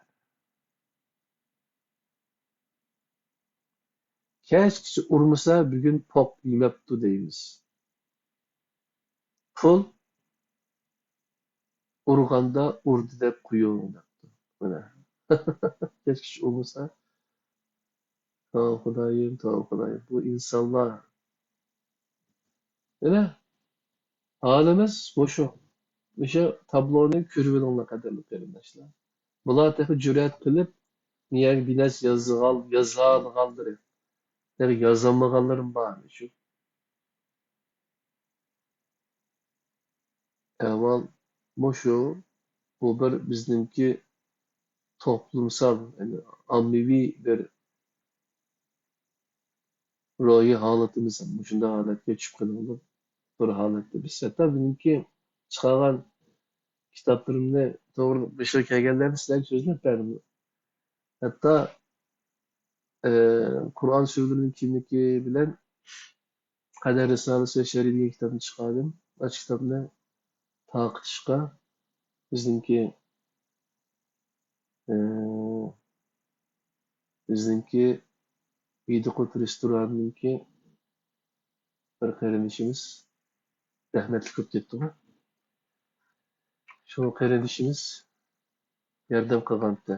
كەچكىچە ئۇرمىسا، بۈگۈن پوق يېمەپتۇ دەيمىز. پۇل ئۇرغاندا ئۇردى دەپ قويۇڭ دەپتۇ. مانا. كەچكىچە ئۇرمىسا، توۋا خۇدايىم، توۋا خۇدايىم، بۇ ئىنسانلار. مانا، ھالىمىز مۇشۇ. مۇشۇ تابلونى كۆرۈۋېلىڭلار، قەدىرلىك قېرىنداشلار. بۇلار تېخى جۈرئەت قىلىپ، نىيەگە بىنەس يازغان، يازالىغانلىرى، تېخى يازالمىغانلىرىمۇ بار شۇ. ئەھۋال مۇشۇ. بۇ بىر بىزنىڭكى توپلۇمسال، يەنى ئاممىۋى بىر روھىي ھالىتىمىز مۇشۇنداق ھالەتكە چۈشۈپ قېلىۋاتىدۇ. بىر ھالەتتە بىز ھەتتا بۈگۈنكى چىقارغان كىتابلىرىمنى توغرا بېشىغا كەلگەنلەرنى سىلەرگە سۆزلەپ بەردىم. ھەتتا، ئى، قۇرئان سۈرىلىرىنىڭ كىملىكى بىلەن قەدەر رىسالىسى ۋە شەرھى دېگەن كىتابنى چىقاردىم. ئاشۇ كىتابنى تارقىتىشقا بىزنىڭكى، ئى، بىزنىڭكى ھىدىقۇت رېستورانىنىڭكى بىر قېرىندىشىمىز رەھمەتلىك بولۇپ كەتتىغۇ. شۇ قېرىندىشىمىز ياردەم قىلغانتى.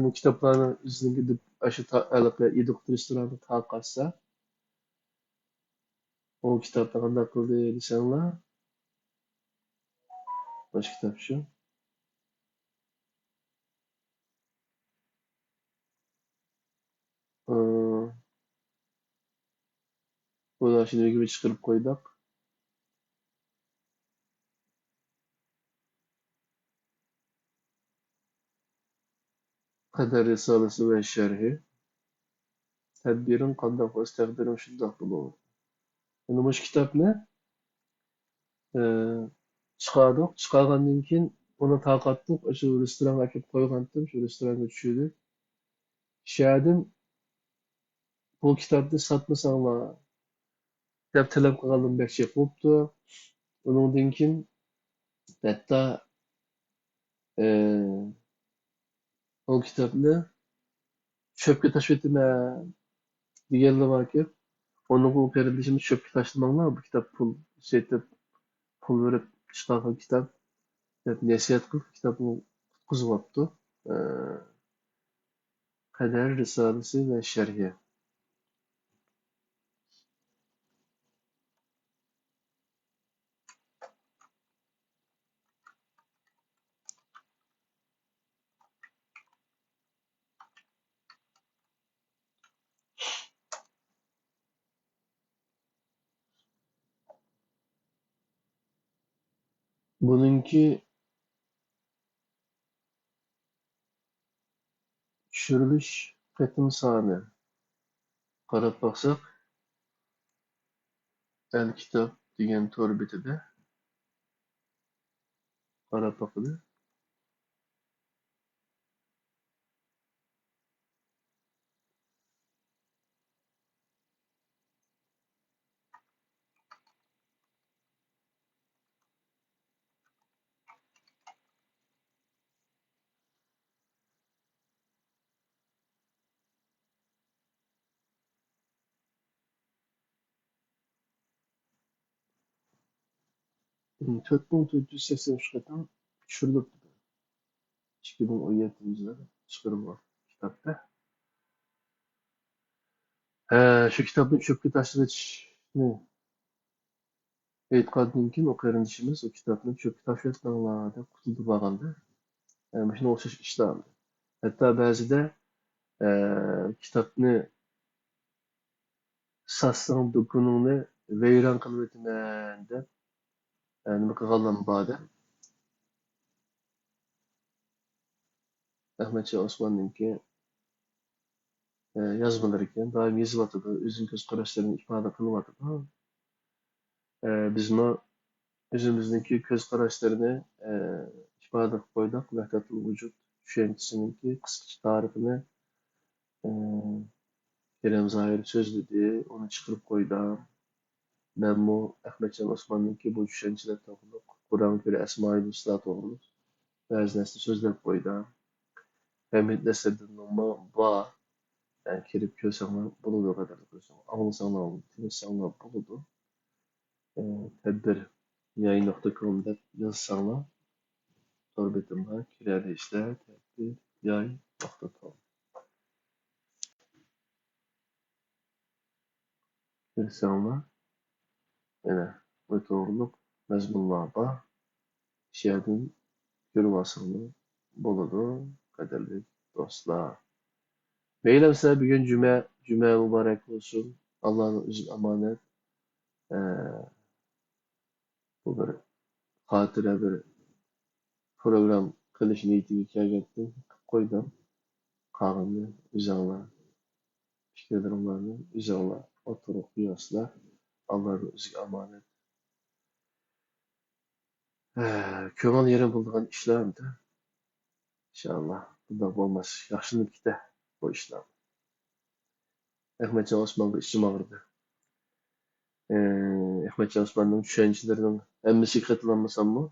بۇ كىتابلارنى بىزنىڭكى دۇك-، ئاشۇ تا-، ھېلىقى ھىدىقۇت رېستورانىدا تارقاتسا، ئۇ كىتابنى قانداق قىلدى دېسەڭلار، مۇشۇ كىتاب شۇ. ئى، بۇنى ئاشۇ نېمىگە چىقىرىپ قويدۇق. قەدەر رىسالىسى ۋە شەرھى. تەدبىرىڭ قانداق بولسا، تەقدىرىڭ شۇنداق بولۇر. ئەنە مۇشۇ كىتابنى، ئى، چىقاردۇق. چىقارغاندىن كېيىن ئۇنى تارقاتتۇق. شۇ رېستورانغا ئەكېلىپ قويغانتىم. شۇ رېستورانغا چۈشۈردى. شۇ يەردىن بۇ كىتابنى ساتمىساڭلار دەپ تەلەپ قىلغانلىرىم بەك جىق بوپتۇ. ئۇنىڭدىن كېيىن ھەتتا، ئى، ئۇ كىتابنى چۆپكە تاشلىۋېتىمەن دېگەنلەر باركەن. ئۇنىڭغا ئۇ قېرىندىشىمىز چۆپكە تاشلىماڭلار، بۇ كىتاب پۇل سېتىپ، پۇل بېرىپ چىقارغان كىتاب دەپ نەسىھەت قىلىپ، كىتابنى قۇتقۇزۇۋاپتۇ. ئى، قەدەر رىسالىسى ۋە شەرھى. بۇنىڭكى چۈشۈرۈلۈش قېتىم سانى، قاراپ باقساق، ئەلكىتاب دېگەن تور بېتىدە قاراپ باقىلى. تۆت مىڭ تۆت يۈز سەكسەن ئۈچ قېتىم چۈشۈرۈلۈپتۇ. ئىككى مىڭ ئون يەتتىنچى يىلى چىقىرىلغان كىتابتا. ھە، شۇ كىتابنى چۆپكە تاشلىۋېتىشنى ئېيتقاندىن كېيىن، ئۇ قېرىندىشىمىز ئۇ كىتابنى چۆپكە تاشلىۋەتمەڭلار دەپ قۇتۇلدۇرۇۋالغاندا، ئە، مۇشۇنىڭغا ئوخشاش ئىشلار. ھەتتا بەزىدە، ئە، كىتابنى ساتساڭ دۇكىنىڭنى ۋەيران قىلىۋېتىمەن دەپ، ئە، نېمە قىلغانلارمۇ بار-دە. ئەخمەتجان ئوسماننىڭكى، ئە، يازمىلىرىكەن، دائىم يېزىۋاتىدۇ، ئۆزىنىڭ كۆز قاراشلىرىنى ئىپادە قىلىۋاتىدۇ. ئە، بىزمۇ ئۆزىمىزنىڭكى كۆز قاراشلىرىنى، ئە، ئىپادە قىلىپ قويدۇق. ۋەھدەتۇل ۋۇجۇد چۈشەنچىسىنىڭكى قىسقىچە تارىخىنى، ئە، كېرەم زاھىر سۆزلىدى، ئۇنى چىقىرىپ قويدۇم. مەنمۇ ئەخمەتجان ئوسماننىڭكى بۇ چۈشەنچىلەر توغرۇلۇق، قۇرئانغا كۆرە ئەسمائىل ھۇسنا توغرۇلۇق بەزى نەرسە سۆزلەپ قويدۇم. ھەمىد نەسىردىننىڭمۇ بار. يەنى كىرىپ كۆرسەڭلار بولىدۇ، قەدىرلىك دوستلار. ئاڭلىساڭلار، تىڭشىساڭلار بولىدۇ. ئە، تەدبىر ياي نۇقتا كوم دەپ يازساڭلار، تور بېتىمغا كىرەلەيسىلەر، تەدبىر ياي نۇقتا كوم. كىرسەڭلار، يەنە بۇ توغرۇلۇق مەزمۇنلار بار. شۇ يەردىن كۆرۈۋالساڭلار بولىدۇ، قەدىرلىك دوستلار. مەيلى ئەمسە بۈگۈن جۈمە، جۈمە مۇبارەك بولسۇن. ئاللانىڭ ئۆزىگە ئامانەت. ئە، بۇ بىر خاتىرە، بىر پروگرام قىلىش نىيىتىگە كەلگەنتىم، قىلىپ قويدۇم. قالغىنىنى ئۆزۈڭلار، پىكىرلىرىڭلارنى ئۆزۈڭلار ئوتتۇرىغا قويۇۋالسىلەر. ئاللانىڭ ئۆزىگە ئامانەت. ھە، كۆڭۈل يېرىم بولىدىغان ئىشلار ئەمدى. ئىنشائاللا، بۇنداق بولماس، ياخشىلىنىپ كېتە بۇ ئىشلار. ئەخمەتجان ئوسمانغا ئىچىم ئاغرىدى. ئى، ئەخمەتجان ئوسماننىڭ چۈشەنچىلىرىنىڭ ھەممىسىگە قېتىلالمىساممۇ،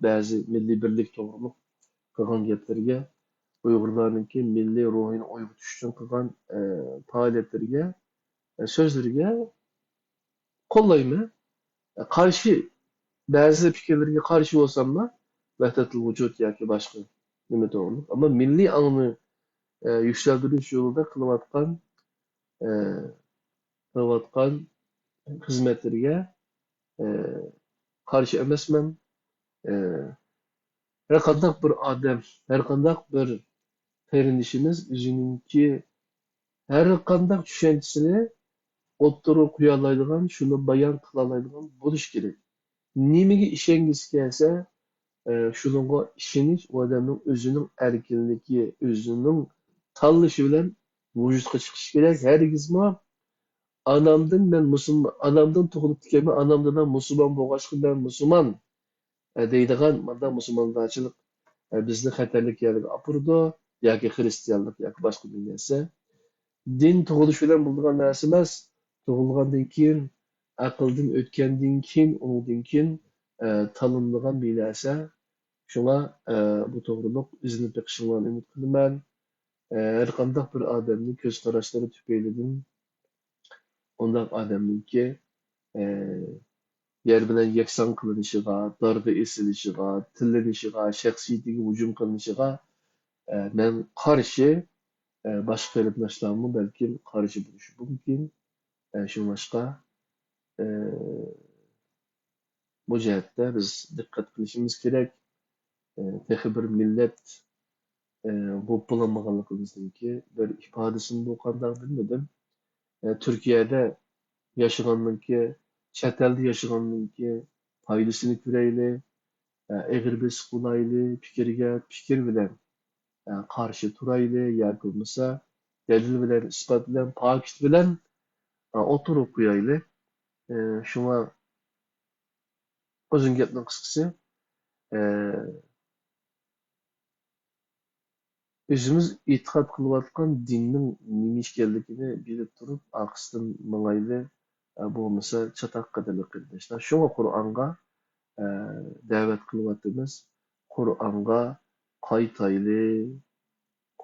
بەزى مىللىي بىرلىك توغرۇلۇق قىلغان گەپلىرىگە، ئۇيغۇرلارنىڭكى مىللىي روھىنى ئويغىتىش ئۈچۈن قىلغان، ئى، پائالىيەتلىرىگە، ئى، سۆزلىرىگە قوللايمەن. قارشى، بەزى پىكىرلىرىگە قارشى بولساممۇ، ۋەھدەتۇل ۋۇجۇد ياكى باشقا نېمە توغرۇلۇق، ئەمما مىللىي ئاڭنى، ئە، يۈكسەلدۈرۈش يولىدا قىلىۋاتقان، ئە، قىلىۋاتقان خىزمەتلىرىگە، ئە، قارشى ئەمەسمەن. ئە، ھەر قانداق بىر ئادەم، ھەر قانداق بىر قېرىندىشىمىز ئۆزىنىڭكى ھەر قانداق چۈشەنچىسىنى ئوتتۇرىغا قويالايدىغان، شۇنى بايان قىلالايدىغان بولۇش كېرەك. نېمىگە ئىشەنگۈسى كەلسە، ئە، شۇنىڭغا ئىشىنىش ئۇ ئادەمنىڭ ئۆزىنىڭ ئەركىنلىكى، ئۆزىنىڭ تاللىشى بىلەن ۋۇجۇدقا چىقىشى كېرەك. ھەرگىزمۇ ئانامدىن مەن مۇسۇلمان، ئانامدىن تۇغۇلۇپتىكەنمەن، ئانامدىن مۇسۇلمان بولغاچقا مەن مۇسۇلمان، ئە، دەيدىغان مانداق مۇسۇلمانلارچىلىق، ئە، بىزنى خەتەرلىك يەرلەرگە ئاپىرىدۇ، ياكى خىرىستىيانلىق، ياكى باشقا بىر نەرسە. دىن تۇغۇلۇش بىلەن بولىدىغان نەرسە ئەمەس، تۇغۇلغاندىن كېيىن، ئەقىلدىن ئۆتكەندىن كېيىن، ئۇنىڭدىن كېيىن، ئە، تاللىنىدىغان بىر نەرسە. شۇڭا، ئە، بۇ توغرۇلۇق ئىزدىنىپ بېقىشىڭلارنى ئۈمىد قىلىمەن. ئە، ھەر قانداق بىر ئادەمنىڭ كۆز قاراشلىرى تۈپەيلىدىن ئۇنداق ئادەمنىڭكى، ئە، يەر بىلەن يەكسان قىلىنىشىغا، دارغا ئېسىلىشىغا، تىللىنىشىغا، شەخسىيىتىگە ھۇجۇم قىلىنىشىغا، ئە، مەن قارشى، ئە، باشقا قېرىنداشلارمۇ بەلكىم قارشى بولۇشى مۇمكىن. ئە، شۇڭلاشقا، ئە، بۇ جەھەتتە بىز دىققەت قىلىشىمىز كېرەك. ئە، تېخى بىر مىللەت، ئە، بولۇپ بولالمىغانلىقىمىزنىڭكى بىر ئىپادىسىمۇ بۇ قانداق بىلمىدىم. ئە، تۈركىيەدە ياشىغاننىڭكى، چەت ئەلدە ياشىغاننىڭكى پايدىسىنى كۆرەيلى، ئە، ئېغىر بېسىق بولايلى، پىكىرگە پىكىر بىلەن، ئە، قارشى تۇرايلى ياكى بولمىسا دەلىل بىلەن، ئىسپات بىلەن، پاكىت بىلەن، ئا، ئوتتۇرىغا قويايلى. ئە، شۇڭا ئۇزۇن گەپنىڭ قىسقىسى، ئە، ئۆزىمىز ئېتىقاد قىلىۋاتقان دىننىڭ نېمە ئىكەنلىكىنى بىلىپ تۇرۇپ، ئارقىسىدىن ماڭايلى، ئە، بولمىسا چاتاق قىلىلى، قېرىنداشلار. شۇڭا قۇرئانغا، ئە، دەۋەت قىلىۋاتىمىز. قۇرئانغا قايتايلى،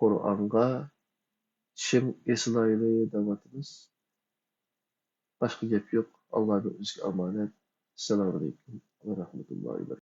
قۇرئانغا چىڭ ئېسىلايلى دەۋاتىمىز. باشقا گەپ يوق. ئاللانىڭ ئۆزىگە ئامانەت. ئەسسالامۇ ئەلەيكۇم ۋە رەھمەتۇللاھى ۋە